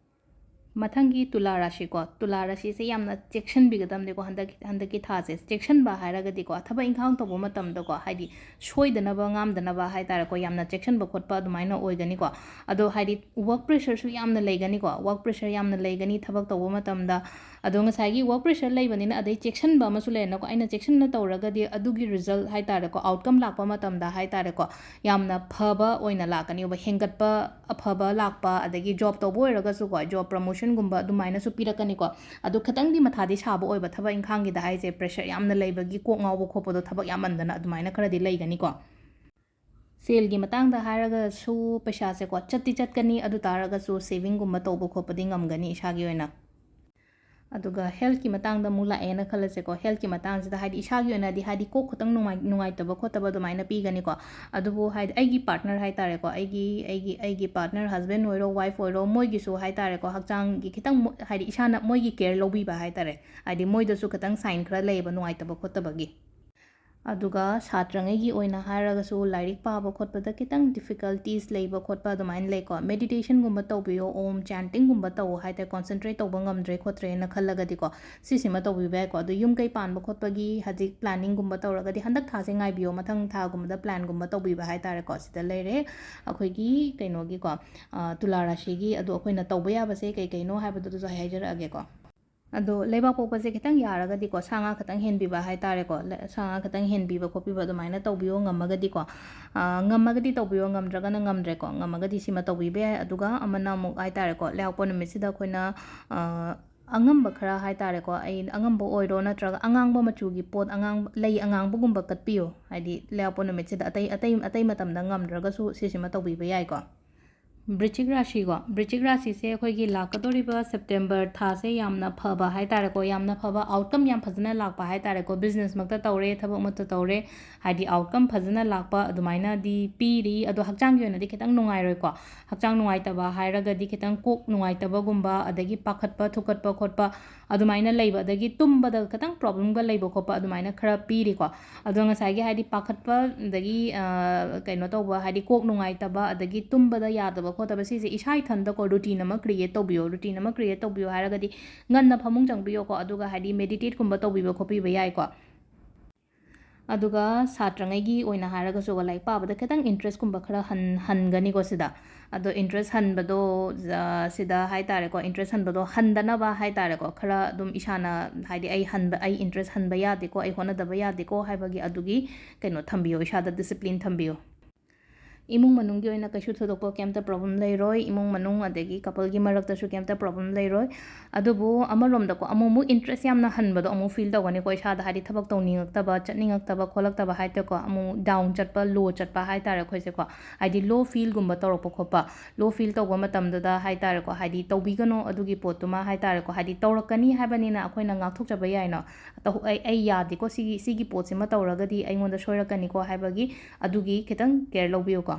ꯃꯊꯪꯒꯤ ꯇꯨꯂꯥ ꯔꯥꯁꯤꯀꯣ, ꯇꯨꯂꯥ ꯔꯥꯁꯤꯁꯦ ꯌꯥꯝꯅ ꯆꯦꯛꯁꯤꯟꯕꯤꯒꯗꯕꯅꯤꯀꯣ ꯍꯟꯗꯛ, ꯍꯟꯗꯛꯀꯤ ꯊꯥꯁꯦ꯫ ꯆꯦꯛꯁꯤꯟꯕ ꯍꯥꯏꯔꯒꯗꯤꯀꯣ, ꯊꯕꯛ ꯏꯪꯈꯥꯡ ꯇꯧꯕ ꯃꯇꯝꯗꯀꯣ, ꯍꯥꯏꯗꯤ ꯁꯣꯏꯗꯅꯕ ꯉꯥꯝꯗꯅꯕ ꯍꯥꯏꯇꯥꯔꯦꯀꯣ, ꯌꯥꯝꯅ ꯆꯦꯛꯁꯤꯟꯕ ꯈꯣꯠꯄ ꯑꯗꯨꯃꯥꯏꯅ ꯑꯣꯏꯒꯅꯤꯀꯣ꯫ ꯑꯗꯣ ꯍꯥꯏꯗꯤ work pressureꯁꯨ ꯌꯥꯝꯅ ꯂꯩꯒꯅꯤꯀꯣ, work pressure ꯌꯥꯝꯅ ꯂꯩꯒꯅꯤ ꯊꯕꯛ ꯇꯧꯕ ꯃꯇꯝꯗ꯫ ꯑꯗꯣ ꯉꯁꯥꯏꯒꯤ work pressure ꯂꯩꯕꯅꯤꯅ, ꯑꯗꯩ ꯆꯦꯛꯁꯤꯟꯕ ꯑꯃꯁꯨ ꯂꯩꯔꯦꯅꯀꯣ, ꯑꯩꯅ ꯆꯦꯛꯁꯤꯟꯅ ꯇꯧꯔꯒꯗꯤ ꯑꯗꯨꯒꯤ result ꯍꯥꯏꯇꯥꯔꯦꯀꯣ, outcome ꯂꯥꯛꯄ ꯃꯇꯝꯗ ꯍꯥꯏꯇꯥꯔꯦꯀꯣ, ꯌꯥꯝꯅ ꯐꯕ ꯑꯣꯏꯅ ꯂꯥꯛꯀꯅꯤꯕ, ꯍꯦꯟꯒꯠꯄ ꯑꯐꯕ ꯂꯥꯛꯄ, ꯑꯗꯒꯤ job ꯇꯧꯕ ꯑꯣꯏꯔꯒꯁꯨꯀꯣ, job promotionꯒꯨꯝꯕ ꯑꯗꯨꯃꯥꯏꯅꯁꯨ ꯄꯤꯔꯛꯀꯅꯤꯀꯣ꯫ ꯑꯗꯣ ꯈꯤꯇꯪꯗꯤ ꯃꯊꯥꯗꯤ ꯁꯥꯕ ꯑꯣꯏꯕ ꯊꯕꯛ ꯏꯪꯈꯥꯡꯒꯤꯗ ꯍꯥꯏꯁꯦ, pressure ꯌꯥꯝꯅ ꯂꯩꯕꯒꯤ ꯀꯣꯛ ꯉꯥꯎꯕ ꯈꯣꯠꯄꯗꯣ, ꯊꯕꯛ ꯌꯥꯝꯃꯟꯗꯅ ꯑꯗꯨꯃꯥꯏꯅ ꯈꯔꯗꯤ ꯂꯩꯒꯅꯤꯀꯣ꯫ ꯁꯦꯜꯒꯤ ꯃꯇꯥꯡꯗ ꯍꯥꯏꯔꯒꯁꯨ ꯄꯩꯁꯥꯁꯦꯀꯣ ꯆꯠꯇꯤ ꯆꯠꯀꯅꯤ, ꯑꯗꯨ ꯇꯥꯔꯒꯁꯨ savingꯒꯨꯝꯕ ꯇꯧꯕ ꯈꯣꯠꯄꯗꯤ ꯉꯝꯒꯅꯤ ꯏꯁꯥꯒꯤ ꯑꯣꯏꯅ꯫ ꯑꯗꯨꯒ healthꯀꯤ ꯃꯇꯥꯡꯗ ꯑꯃꯨꯛ ꯂꯥꯛꯑꯦꯅ ꯈꯜꯂꯁꯦꯀꯣ꯫ Healthꯀꯤ ꯃꯇꯥꯡꯁꯤꯗ ꯍꯥꯏꯗꯤ ꯏꯁꯥꯒꯤ ꯑꯣꯏꯅꯗꯤ ꯍꯥꯏꯗꯤ ꯀꯣꯛ ꯈꯇꯪ ꯅꯨꯡꯉꯥꯏ-, ꯅꯨꯡꯉꯥꯏꯇꯕ ꯈꯣꯠꯇꯕ ꯑꯗꯨꯃꯥꯏꯅ ꯄꯤꯒꯅꯤꯀꯣ꯫ ꯑꯗꯨꯕꯨ ꯍꯥꯏꯗꯤ ꯑꯩꯒꯤ partner ꯍꯥꯏꯇꯥꯔꯦꯀꯣ, ꯑꯩꯒꯤ, ꯑꯩꯒꯤ, ꯑꯩꯒꯤ partner, husband ꯑꯣꯏꯔꯣ, wife ꯑꯣꯏꯔꯣ, ꯃꯣꯏꯒꯤꯁꯨ ꯍꯥꯏꯇꯥꯔꯦꯀꯣ, ꯍꯛꯆꯥꯡꯒꯤ ꯈꯤꯇꯪ ꯃꯣ-, ꯍꯥꯏꯗꯤ ꯏꯁꯥꯅ ꯃꯣꯏꯒꯤ care ꯂꯧꯕꯤꯕ ꯍꯥꯏꯇꯥꯔꯦ꯫ ꯍꯥꯏꯗꯤ ꯃꯣꯏꯗꯁꯨ ꯈꯤꯇꯪ sign ꯈꯔ ꯂꯩꯌꯦꯕ ꯅꯨꯡꯉꯥꯏꯇꯕ ꯈꯣꯠꯇꯕꯒꯤ꯫ ꯑꯗꯨꯒ ꯁꯥꯇ꯭ꯔꯉꯩꯒꯤ ꯑꯣꯏꯅ ꯍꯥꯏꯔꯒꯁꯨ ꯂꯥꯏꯔꯤꯛ ꯄꯥꯕ ꯈꯣꯠꯄꯗ ꯈꯤꯇꯪ difficulties ꯂꯩꯕ ꯈꯣꯠꯄ ꯑꯗꯨꯃꯥꯏꯅ ꯂꯩꯀꯣ꯫ Meditationꯒꯨꯝꯕ ꯇꯧꯕꯤꯌꯣ, ꯑꯣꯝ chantingꯒꯨꯝꯕ ꯇꯧ ꯍꯥꯏꯇꯥꯔꯦ, concentrate ꯇꯧꯕ ꯉꯝꯗ꯭ꯔꯦ ꯈꯣꯠꯇ꯭ꯔꯦꯅ ꯈꯜꯂꯒꯗꯤꯀꯣ, ꯁꯤꯁꯤꯃ ꯇꯧꯕꯤꯕ ꯌꯥꯏꯀꯣ꯫ ꯑꯗꯨ ꯌꯨꯝ ꯀꯩ ꯄꯥꯟꯕ ꯈꯣꯠꯄꯒꯤ ꯍꯧꯖꯤꯛ planningꯒꯨꯝꯕ ꯇꯧꯔꯒꯗꯤ ꯍꯟꯗꯛ ꯊꯥꯁꯦ ꯉꯥꯏꯕꯤꯌꯣ, ꯃꯊꯪ ꯊꯥꯒꯨꯝꯕꯗ planꯒꯨꯝꯕ ꯇꯧꯕꯤꯕ ꯍꯥꯏꯇꯥꯔꯦꯀꯣ꯫ ꯁꯤꯗ ꯂꯩꯔꯦ ꯑꯩꯈꯣꯏꯒꯤ ꯀꯩꯅꯣꯒꯤꯀꯣ, ꯑ, ꯇꯨꯂꯥ ꯔꯥꯁꯤꯒꯤ꯫ ꯑꯗꯣ ꯑꯩꯈꯣꯏꯅ ꯇꯧꯕ ꯌꯥꯕꯁꯦ ꯀꯩ ꯀꯩꯅꯣ ꯍꯥꯏꯕꯗꯨꯁꯨ ꯑꯩ ꯍꯥꯏꯖꯔꯛꯑꯒꯦꯀꯣ꯫ ꯑꯗꯣ ꯂꯩꯕꯥꯛꯄꯣꯛꯄꯁꯦ ꯈꯤꯇꯪ ꯌꯥꯔꯒꯗꯤꯀꯣ, ꯁꯥ ꯉꯥ ꯈꯤꯇꯪ ꯍꯦꯟꯕꯤꯕ ꯍꯥꯏꯇꯥꯔꯦꯀꯣ, ꯂ-, ꯁꯥ ꯉꯥ ꯈꯤꯇꯪ ꯍꯦꯟꯕꯤꯕ ꯈꯣꯠꯄꯤꯕ ꯑꯗꯨꯃꯥꯏꯅ ꯇꯧꯕꯤꯌꯣ ꯉꯝꯃꯒꯗꯤꯀꯣ꯫ ꯑ, ꯉꯝꯃꯒꯗꯤ ꯇꯧꯕꯤꯌꯣ, ꯉꯝꯗ꯭ꯔꯒꯅ ꯉꯝꯗ꯭ꯔꯦꯀꯣ, ꯉꯝꯃꯒꯗꯤ ꯁꯤꯃ ꯇꯧꯕꯤꯕ ꯌꯥꯏ꯫ ꯑꯗꯨꯒ ꯑꯃꯅ ꯑꯃꯨꯛ ꯍꯥꯏꯇꯥꯔꯦꯀꯣ, ꯂꯩꯕꯥꯛꯄꯣꯛꯄ ꯅꯨꯃꯤꯠꯁꯤꯗ ꯑꯩꯈꯣꯏꯅ, ꯑ, ꯑꯉꯝꯕ ꯈꯔ ꯍꯥꯏꯇꯥꯔꯦꯀꯣ, ꯑꯩ ꯑꯉꯝꯕ ꯑꯣꯏꯔꯣ ꯅꯠꯇ꯭ꯔꯒ ꯑꯉꯥꯡꯕ ꯃꯆꯨꯒꯤ ꯄꯣꯠ, ꯑꯉꯥꯡꯕ, ꯂꯩ ꯑꯉꯥꯡꯕꯒꯨꯝꯕ ꯀꯠꯄꯤꯌꯣ꯫ ꯍꯥꯏꯗꯤ ꯂꯩꯕꯥꯛꯄꯣꯛꯄ ꯅꯨꯃꯤꯠꯁꯤꯗ ꯑꯇꯩ, ꯑꯇꯩ, ꯑꯇꯩ ꯃꯇꯝꯗ ꯉꯝꯗ꯭ꯔꯒꯁꯨ ꯁꯤꯁꯤꯃ ꯇꯧꯕꯤꯕ ꯌꯥꯏꯀꯣ꯫ ꯕ꯭ꯔꯤꯆꯤꯛ ꯔꯥꯁꯤꯀꯣ, ꯕ꯭ꯔꯤꯆꯤꯛ ꯔꯥꯁꯤꯁꯦ ꯑꯩꯈꯣꯏꯒꯤ ꯂꯥꯛꯀꯗꯧꯔꯤꯕ September ꯊꯥꯁꯦ ꯌꯥꯝꯅ ꯐꯕ ꯍꯥꯏꯇꯥꯔꯦꯀꯣ, ꯌꯥꯝꯅ ꯐꯕ outcome ꯌꯥꯝ ꯐꯖꯅ ꯂꯥꯛꯄ ꯍꯥꯏꯇꯥꯔꯦꯀꯣ, businessꯃꯛꯇ ꯇꯧꯔꯦ, ꯊꯕꯛꯃꯛꯇ ꯇꯧꯔꯦ, ꯍꯥꯏꯗꯤ outcome ꯐꯖꯅ ꯂꯥꯛꯄ ꯑꯗꯨꯃꯥꯏꯅꯗꯤ ꯄꯤꯔꯤ꯫ ꯑꯗꯣ ꯍꯛꯆꯥꯡꯒꯤ ꯑꯣꯏꯅꯗꯤ ꯈꯤꯇꯪ ꯅꯨꯡꯉꯥꯏꯔꯣꯏꯀꯣ꯫ ꯍꯛꯆꯥꯡ ꯅꯨꯡꯉꯥꯏꯇꯕ ꯍꯥꯏꯔꯒꯗꯤ ꯈꯤꯇꯪ ꯀꯣꯛ ꯅꯨꯡꯉꯥꯏꯇꯕꯒꯨꯝꯕ, ꯑꯗꯒꯤ ꯄꯥꯈꯠꯄ, ꯊꯨꯀꯠꯄ ꯈꯣꯠꯄ ꯑꯗꯨꯃꯥꯏꯅ ꯂꯩꯕ, ꯑꯗꯒꯤ ꯇꯨꯝꯕꯗ ꯈꯤꯇꯪ problemꯒ ꯂꯩꯕ ꯈꯣꯠꯄ ꯑꯗꯨꯃꯥꯏꯅ ꯈꯔ ꯄꯤꯔꯤꯀꯣ꯫ ꯑꯗꯣ ꯉꯁꯥꯏꯒꯤ ꯍꯥꯏꯗꯤ ꯄꯥꯈꯠꯄ, ꯑꯗꯒꯤ, ꯑ, ꯀꯩꯅꯣ ꯇꯧꯕ, ꯍꯥꯏꯗꯤ ꯀꯣꯛ ꯅꯨꯡꯉꯥꯏꯇꯕ, ꯑꯗꯒꯤ ꯇꯨꯝꯕꯗ ꯌꯥꯗꯕ ꯈꯣꯠꯇꯕ, ꯁꯤꯁꯦ ꯏꯁꯥ ꯏꯊꯟꯗꯀꯣ routine ꯑꯃ create ꯇꯧꯕꯤꯌꯣ꯫ Routine ꯑꯃ create ꯇꯧꯕꯤꯌꯣ ꯍꯥꯏꯔꯒꯗꯤ ꯉꯟꯅ ꯐꯃꯨꯡ ꯆꯪꯕꯤꯌꯣꯀꯣ, ꯑꯗꯨꯒ ꯍꯥꯏꯗꯤ meditateꯀꯨꯝꯕ ꯇꯧꯕꯤꯕ ꯈꯣꯠꯄꯤꯕ ꯌꯥꯏꯀꯣ꯫ ꯑꯗꯨꯒ ꯁꯥꯇ꯭ꯔꯉꯩꯒꯤ ꯑꯣꯏꯅ ꯍꯥꯏꯔꯒꯁꯨ ꯂꯥꯏꯔꯤꯛ ꯄꯥꯕꯗ ꯈꯤꯇꯪ interest ꯀꯨꯝꯕ ꯈꯔ ꯍꯟ-, ꯍꯟꯒꯅꯤꯀꯣ ꯁꯤꯗ꯫ ꯑꯗꯣ interest ꯍꯟꯕꯗꯣ, ꯑ, ꯁꯤꯗ ꯍꯥꯏ ꯇꯥꯔꯦꯀꯣ, interest ꯍꯟꯕꯗꯣ ꯍꯟꯗꯅꯕ ꯍꯥꯏ ꯇꯥꯔꯦꯀꯣ, ꯈꯔ ꯑꯗꯨꯝ ꯏꯁꯥꯅ ꯍꯥꯏꯗꯤ ꯑꯩ ꯍꯟꯕ, ꯑꯩ interest ꯍꯟꯕ ꯌꯥꯗꯦꯀꯣ, ꯑꯩ ꯍꯣꯠꯅꯗꯕ ꯌꯥꯗꯦꯀꯣ ꯍꯥꯏꯕꯒꯤ ꯑꯗꯨꯒꯤ ꯀꯩꯅꯣ ꯊꯝꯕꯤꯌꯣ, ꯏꯁꯥꯗ discipline ꯊꯝꯕꯤꯌꯣ꯫ ꯏꯃꯨꯡ ꯃꯅꯨꯡꯒꯤ ꯑꯣꯏꯅ ꯀꯩꯁꯨ ꯊꯣꯏꯗꯣꯛꯄ ꯀꯩꯝꯇ problem ꯂꯩꯔꯣꯏ꯫ ꯏꯃꯨꯡ ꯃꯅꯨꯡ ꯑꯗꯒꯤ coupleꯒꯤ ꯃꯔꯛꯇꯁꯨ ꯀꯩꯝꯇ problem ꯂꯩꯔꯣꯏ꯫ ꯑꯗꯨꯕꯨ ꯑꯃꯔꯣꯝꯗꯀꯣ, ꯑꯃꯨꯛ ꯑꯃꯨꯛ interest ꯌꯥꯝꯅ ꯍꯟꯕꯗꯣ ꯑꯃꯨꯛ feel ꯇꯧꯒꯅꯤꯀꯣ ꯏꯁꯥꯗ, ꯍꯥꯏꯗꯤ ꯊꯕꯛ ꯇꯧꯅꯤꯡꯉꯛꯇꯕ, ꯆꯠꯅꯤꯡꯉꯛꯇꯕ ꯈꯣꯠꯂꯛꯇꯕ ꯍꯥꯏꯇꯥꯔꯦꯀꯣ, ꯑꯃꯨꯛ down ꯆꯠꯄ, low ꯆꯠꯄ ꯍꯥꯏꯇꯥꯔꯦ ꯑꯩꯈꯣꯏꯁꯦꯀꯣ, ꯍꯥꯏꯗꯤ low feelꯒꯨꯝꯕ ꯇꯧꯔꯛꯄ ꯈꯣꯠꯄ꯫ Low feel ꯇꯧꯕ ꯃꯇꯝꯗꯨꯗ ꯍꯥꯏꯇꯥꯔꯦꯀꯣ, ꯍꯥꯏꯗꯤ ꯇꯧꯕꯤꯒꯅꯣ ꯑꯗꯨꯒꯤ ꯄꯣꯠꯇꯨꯃ ꯍꯥꯏꯇꯥꯔꯦꯀꯣ, ꯍꯥꯏꯗꯤ ꯇꯧꯔꯛꯀꯅꯤ ꯍꯥꯏꯕꯅꯤꯅ ꯑꯩꯈꯣꯏꯅ ꯉꯥꯛꯊꯣꯛꯆꯕ ꯌꯥꯏꯅꯣ꯫ ꯇꯧ-, ꯑꯩ, ꯑꯩ ꯌꯥꯗꯦꯀꯣ, ꯁꯤꯒꯤ, ꯁꯤꯒꯤ ꯄꯣꯠꯁꯤꯃ ꯇꯧꯔꯒꯗꯤ ꯑꯩꯉꯣꯟꯗ ꯁꯣꯏꯔꯛꯀꯅꯤꯀꯣ ꯍꯥꯏꯕꯒꯤ ꯑꯗꯨꯒꯤ ꯈꯤꯇꯪ care ꯂꯧꯕꯤꯌꯨꯀꯣ꯫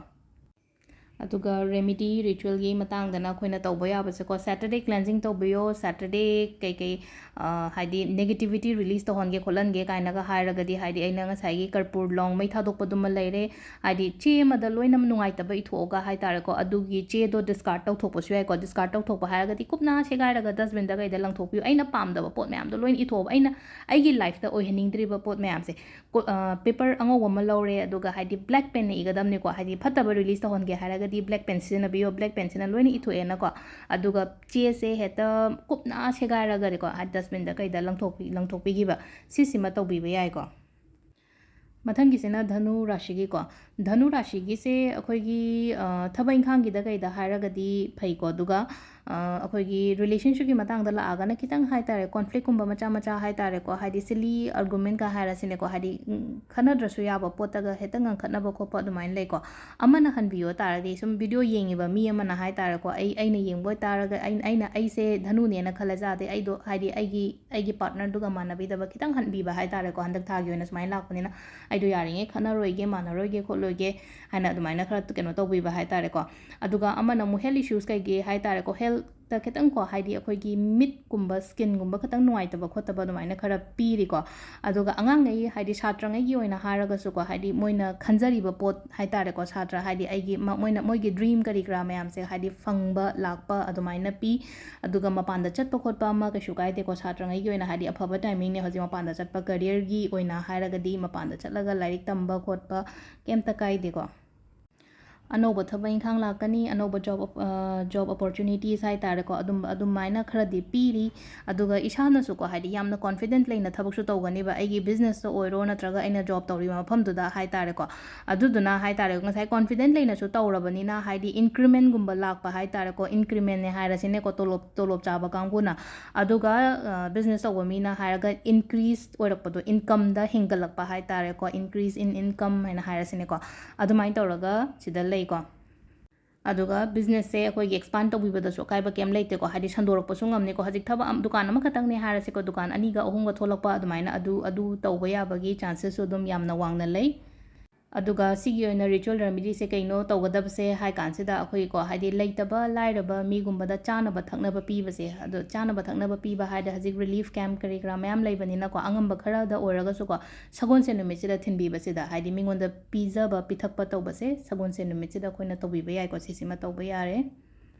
ꯑꯗꯨꯒ remedy ritualꯒꯤ ꯃꯇꯥꯡꯗꯅ ꯑꯩꯈꯣꯏꯅ ꯇꯧꯕ ꯌꯥꯕꯁꯦꯀꯣ, Saturday cleansing ꯇꯧꯕꯤꯌꯣ, Saturday ꯀꯩꯀꯩ, ꯑ, ꯍꯥꯏꯗꯤ negativity release ꯇꯧꯍꯟꯒꯦ ꯈꯣꯠꯍꯟꯒꯦ ꯀꯥꯏꯅꯒ ꯍꯥꯏꯔꯒꯗꯤ, ꯍꯥꯏꯗꯤ ꯑꯩꯅ ꯉꯁꯥꯏꯒꯤ ꯀꯔꯄꯨꯔ ꯂꯣꯡ ꯃꯩ ꯊꯥꯗꯣꯛꯄꯗꯨꯃ ꯂꯩꯔꯦ, ꯍꯥꯏꯗꯤ ꯆꯦ ꯑꯃꯗ ꯂꯣꯏꯅ ꯅꯨꯡꯉꯥꯏꯇꯕ ꯏꯊꯣꯛꯑꯒ ꯍꯥꯏꯇꯥꯔꯦꯀꯣ, ꯑꯗꯨꯒꯤ ꯆꯦꯗꯣ discard ꯇꯧꯊꯣꯛꯄꯁꯨ ꯌꯥꯏꯀꯣ꯫ Discard ꯇꯧꯊꯣꯛꯄ ꯍꯥꯏꯔꯒꯗꯤ ꯀꯨꯞꯅ ꯁꯦꯒꯥꯏꯔꯒ dustbinꯗ ꯀꯩꯗ ꯂꯪꯊꯣꯛꯄꯤꯌꯨ꯫ ꯑꯩꯅ ꯄꯥꯝꯗꯕ ꯄꯣꯠ ꯃꯌꯥꯝꯗꯣ ꯂꯣꯏꯅ ꯏꯊꯣꯛꯑꯕ, ꯑꯩꯅ ꯑꯩꯒꯤ lifeꯇ ꯑꯣꯏꯍꯟꯅꯤꯡꯗ꯭ꯔꯤꯕ ꯄꯣꯠ ꯃꯌꯥꯝꯁꯦ꯫ ꯀꯣ-, ꯑ, paper ꯑꯉꯧꯕ ꯑꯃ ꯂꯧꯔꯦ, ꯑꯗꯨꯒ ꯍꯥꯏꯗꯤ black penꯅ ꯏꯒꯗꯕꯅꯤꯀꯣ, ꯍꯥꯏꯗꯤ ꯐꯠꯇꯕ release ꯇꯧꯍꯟꯒꯦ ꯍꯥꯏꯔꯒꯗꯤ black pen ꯁꯤꯖꯤꯟꯅꯕꯤꯌꯣ, black penꯁꯤꯅ ꯂꯣꯏꯅ ꯏꯊꯣꯛꯑꯦꯅꯀꯣ꯫ ꯑꯗꯨꯒ ꯆꯦꯁꯦ ꯍꯦꯛꯇ ꯀꯨꯞꯅ ꯁꯦꯒꯥꯏꯔꯒꯗꯤꯀꯣ, ꯍꯥꯏꯗꯤ dustbinꯗ ꯀꯩꯗ ꯂꯪꯊꯣꯛꯄꯤ-, ꯂꯪꯊꯣꯛꯄꯤꯈꯤꯕ, ꯁꯤꯁꯤꯃ ꯇꯧꯕꯤꯕ ꯌꯥꯏꯀꯣ꯫ ꯃꯊꯪꯒꯤꯁꯤꯅ ꯙꯅꯨ ꯔꯥꯁꯤꯒꯤꯀꯣ꯫ ꯙꯅꯨ ꯔꯥꯁꯤꯒꯤꯁꯦ ꯑꯩꯈꯣꯏꯒꯤ, ꯑ, ꯊꯕꯛ ꯏꯪꯈꯥꯡꯒꯤꯗ ꯀꯩꯗ ꯍꯥꯏꯔꯒꯗꯤ ꯐꯩꯀꯣ, ꯑꯗꯨꯒ ꯑ, ꯑꯩꯈꯣꯏꯒꯤ relationshipꯀꯤ ꯃꯇꯥꯡꯗ ꯂꯥꯛꯑꯒꯅ ꯈꯤꯇꯪ ꯍꯥꯏꯇꯥꯔꯦ, conflictꯀꯨꯝꯕ ꯃꯆꯥ ꯃꯆꯥ ꯍꯥꯏꯇꯥꯔꯦꯀꯣ, ꯍꯥꯏꯗꯤ silly argumentꯀ ꯍꯥꯏꯔꯁꯤꯅꯦꯀꯣ, ꯍꯥꯏꯗꯤ, ꯎꯝ, ꯈꯟꯅꯗ꯭ꯔꯁꯨ ꯌꯥꯕ ꯄꯣꯠꯇꯒ ꯍꯦꯛꯇ ꯉꯥꯡꯈꯠꯅꯕ ꯈꯣꯠꯄ ꯑꯗꯨꯃꯥꯏꯅ ꯂꯩꯀꯣ꯫ ꯑꯃꯅ ꯍꯟꯕꯤꯌꯣ ꯇꯥꯔꯗꯤ, ꯁꯨꯝ video ꯌꯦꯡꯉꯤꯕ ꯃꯤ ꯑꯃꯅ ꯍꯥꯏꯇꯥꯔꯦꯀꯣ, ꯑꯩ, ꯑꯩꯅ ꯌꯦꯡꯕ ꯑꯣꯏꯇꯥꯔꯒ, ꯑꯩ, ꯑꯩꯅ, ꯑꯩꯁꯦ ꯙꯅꯨꯅꯦꯅ ꯈꯜꯂꯖꯥꯗꯦ, ꯑꯩꯗꯣ ꯍꯥꯏꯗꯤ ꯑꯩꯒꯤ, ꯑꯩꯒꯤ partnerꯗꯨꯒ ꯃꯥꯟꯅꯕꯤꯗꯕ ꯈꯤꯇꯪ ꯍꯟꯕꯤꯕ ꯍꯥꯏꯇꯥꯔꯦꯀꯣ, ꯍꯟꯗꯛ ꯊꯥꯒꯤ ꯑꯣꯏꯅ ꯁꯨꯃꯥꯏꯅ ꯂꯥꯛꯄꯅꯤꯅ ꯑꯩꯗꯣ ꯌꯥꯔꯤꯉꯩ ꯈꯠꯅꯔꯣꯏꯒꯦ, ꯃꯥꯟꯅꯔꯣꯏꯒꯦ, ꯈꯣꯠꯂꯣꯏꯒꯦ ꯍꯥꯏꯅ ꯑꯗꯨꯃꯥꯏꯅ ꯈꯔ ꯀꯩꯅꯣ ꯇꯧꯕꯤꯕ ꯍꯥꯏꯇꯥꯔꯦꯀꯣ꯫ ꯑꯗꯨꯒ ꯑꯃꯅ ꯑꯃꯨꯛ health issues ꯀꯩꯒꯤ ꯍꯥꯏꯇꯥꯔꯦꯀꯣ, health ꯈꯤꯇꯪ ꯀꯣ, ꯍꯥꯏꯗꯤ ꯑꯩꯈꯣꯏꯒꯤ ꯃꯤꯠꯀꯨꯝꯕ, ꯁ꯭ꯀꯤꯟꯒꯨꯝꯕ ꯈꯤꯇꯪ ꯅꯨꯡꯉꯥꯏꯇꯕ ꯈꯣꯠꯇꯕ ꯑꯗꯨꯃꯥꯏꯅ ꯈꯔ ꯄꯤꯔꯤꯀꯣ꯫ ꯑꯗꯨꯒ ꯑꯉꯥꯡꯉꯩ, ꯍꯥꯏꯗꯤ ꯁꯥꯇ꯭ꯔꯉꯩꯒꯤ ꯑꯣꯏꯅ ꯍꯥꯏꯔꯒꯁꯨꯀꯣ, ꯍꯥꯏꯗꯤ ꯃꯣꯏꯅ ꯈꯟꯖꯔꯤꯕ ꯄꯣꯠ ꯍꯥꯏ ꯇꯥꯔꯦꯀꯣ, ꯁꯥꯇ꯭ꯔ ꯍꯥꯏꯗꯤ ꯑꯩꯒꯤ ꯃ-, ꯃꯣꯏꯅ, ꯃꯣꯏꯒꯤ ꯗ꯭ꯔꯤꯝ ꯀꯔꯤ ꯀꯔꯥ ꯃꯌꯥꯝꯁꯦ ꯍꯥꯏꯗꯤ ꯐꯪꯕ ꯂꯥꯛꯄ ꯑꯗꯨꯃꯥꯏꯅ ꯄꯤ꯫ ꯑꯗꯨꯒ ꯃꯄꯥꯟꯗ ꯆꯠꯄ ꯈꯣꯠꯄ ꯑꯃ ꯀꯩꯁꯨ ꯀꯥꯏꯗꯦꯀꯣ, ꯁꯥꯇ꯭ꯔꯉꯩꯒꯤ ꯑꯣꯏꯅ ꯍꯥꯏꯗꯤ ꯑꯐꯕ ꯇꯥꯏꯃꯤꯡꯅꯦ ꯍꯧꯖꯤꯛ ꯃꯄꯥꯟꯗ ꯆꯠꯄ, ꯀꯔꯤꯌꯔꯒꯤ ꯑꯣꯏꯅ ꯍꯥꯏꯔꯒꯗꯤ ꯃꯄꯥꯟꯗ ꯆꯠꯂꯒ ꯂꯥꯏꯔꯤꯛ ꯇꯝꯕ ꯈꯣꯠꯄ ꯀꯩꯝꯇ ꯀꯥꯏꯗꯦꯀꯣ꯫ ꯑꯅꯧꯕ ꯊꯕꯛ ꯏꯪꯈꯥꯡ ꯂꯥꯛꯀꯅꯤ, ꯑꯅꯧꯕ ꯖꯣꯕ ꯑꯣꯞ-, ꯑ, ꯖꯣꯕ ꯑꯣꯄꯣꯔꯆꯨꯅꯤꯇꯤꯁ ꯍꯥꯏ ꯇꯥꯔꯦꯀꯣ, ꯑꯗꯨꯝꯕ, ꯑꯗꯨꯃꯥꯏꯅ ꯈꯔꯗꯤ ꯄꯤꯔꯤ꯫ ꯑꯗꯨꯒ ꯏꯁꯥꯅꯁꯨꯀꯣ, ꯍꯥꯏꯗꯤ ꯌꯥꯝꯅ ꯀꯣꯟꯐꯤꯗꯦꯟꯠ ꯂꯩꯅ ꯊꯕꯛꯁꯨ ꯇꯧꯒꯅꯤꯕ, ꯑꯩꯒꯤ ꯕꯤꯖꯤꯅꯦꯁꯇ ꯑꯣꯏꯔꯣ ꯅꯠꯇ꯭ꯔꯒ ꯑꯩꯅ ꯖꯣꯕ ꯇꯧꯔꯤꯕ ꯃꯐꯝꯗꯨꯗ ꯍꯥꯏ ꯇꯥꯔꯦꯀꯣ꯫ ꯑꯗꯨꯗꯨꯅ ꯍꯥꯏ ꯇꯥꯔꯦ, ꯉꯁꯥꯏ ꯀꯣꯟꯐꯤꯗꯦꯟꯠ ꯂꯩꯅꯁꯨ ꯇꯧꯔꯕꯅꯤꯅ, ꯍꯥꯏꯗꯤ ꯏꯟꯀ꯭ꯔꯤꯃꯦꯟꯒꯨꯝꯕ ꯂꯥꯛꯄ ꯍꯥꯏ ꯇꯥꯔꯦꯀꯣ, ꯏꯟꯀ꯭ꯔꯤꯃꯦꯟꯅꯦ ꯍꯥꯏꯔꯁꯤꯅꯦꯀꯣ, ꯇꯣꯂꯣꯞ, ꯇꯣꯂꯣꯞ ꯆꯥꯕ ꯀꯥꯡꯕꯨꯅ꯫ ꯑꯗꯨꯒ, ꯑ, ꯕꯤꯖꯤꯅꯦꯁ ꯇꯧꯕ ꯃꯤꯅ ꯍꯥꯏꯔꯒ ꯏꯟꯀ꯭ꯔꯤꯁ ꯑꯣꯏꯔꯛꯄꯗꯣ, ꯏꯟꯀꯝꯗ ꯍꯦꯟꯒꯠꯂꯛꯄ ꯍꯥꯏ ꯇꯥꯔꯦꯀꯣ, increase in income ꯍꯥꯏꯅ ꯍꯥꯏꯔꯁꯤꯅꯦꯀꯣ꯫ ꯑꯗꯨꯃꯥꯏꯅ ꯇꯧꯔꯒ ꯁꯤꯗ ꯂꯩꯀꯣ꯫ ꯑꯗꯨꯒ ꯕꯤꯖꯤꯅꯦꯁꯁꯦ ꯑꯩꯈꯣꯏꯒꯤ ꯑꯦꯛꯁꯄꯥꯟ ꯇꯧꯕꯤꯕꯗꯁꯨ ꯑꯀꯥꯏꯕ ꯀꯩꯝ ꯂꯩꯇꯦꯀꯣ, ꯍꯥꯏꯗꯤ ꯁꯟꯗꯣꯔꯛꯄꯁꯨ ꯉꯝꯅꯤꯀꯣ꯫ ꯍꯧꯖꯤꯛ ꯊꯕꯛ ꯑꯃ, ꯗꯨꯀꯥꯟ ꯑꯃꯈꯛꯇꯪꯅꯦ ꯍꯥꯏꯔꯁꯤꯀꯣ, ꯗꯨꯀꯥꯟ ꯑꯅꯤꯒ ꯑꯍꯨꯝꯒ ꯊꯣꯛꯂꯛꯄ ꯑꯗꯨꯃꯥꯏꯅ ꯑꯗꯨ, ꯑꯗꯨ ꯇꯧꯕ ꯌꯥꯕꯒꯤ ꯆꯥꯟꯁꯦꯁꯁꯨ ꯑꯗꯨꯝ ꯌꯥꯝꯅ ꯋꯥꯡꯅ ꯂꯩ꯫ ꯑꯗꯨꯒ ꯁꯤꯒꯤ ꯑꯣꯏꯅ ꯔꯤꯆꯨꯋꯦꯜ ꯔꯦꯃꯤꯗꯤꯁꯦ ꯀꯩꯅꯣ ꯇꯧꯒꯗꯕꯁꯦ ꯍꯥꯏ ꯀꯥꯟꯁꯤꯗ, ꯑꯩꯈꯣꯏꯀꯣ, ꯍꯥꯏꯗꯤ ꯂꯩꯇꯕ ꯂꯥꯏꯔꯕ ꯃꯤꯒꯨꯝꯕꯗ ꯆꯥꯅꯕ ꯊꯛꯅꯕ ꯄꯤꯕꯁꯦ, ꯑꯗꯣ ꯆꯥꯅꯕ ꯊꯛꯅꯕ ꯄꯤꯕ ꯍꯥꯏꯔꯗꯤ ꯍꯧꯖꯤꯛ ꯔꯤꯂꯤꯐ ꯀꯦꯝꯞ ꯀꯔꯤ ꯀꯔꯥ ꯃꯌꯥꯝ ꯂꯩꯕꯅꯤꯅꯀꯣ, ꯑꯉꯝꯕ ꯈꯔꯗ ꯑꯣꯏꯔꯒꯁꯨꯀꯣ, ꯁꯒꯣꯜꯁꯦꯟ ꯅꯨꯃꯤꯠꯁꯤꯗ ꯊꯤꯟꯕꯤꯕꯁꯤꯗ, ꯍꯥꯏꯗꯤ ꯃꯤꯉꯣꯟꯗ ꯄꯤꯖꯕ ꯄꯤꯊꯛꯄ ꯇꯧꯕꯁꯦ ꯁꯒꯣꯜꯁꯦꯟ ꯅꯨꯃꯤꯠꯁꯤꯗ ꯑꯩꯈꯣꯏꯅ ꯇꯧꯕꯤꯕ ꯌꯥꯏꯀꯣ, ꯁꯤꯁꯤꯃ ꯇꯧꯕ ꯌꯥꯔꯦ꯫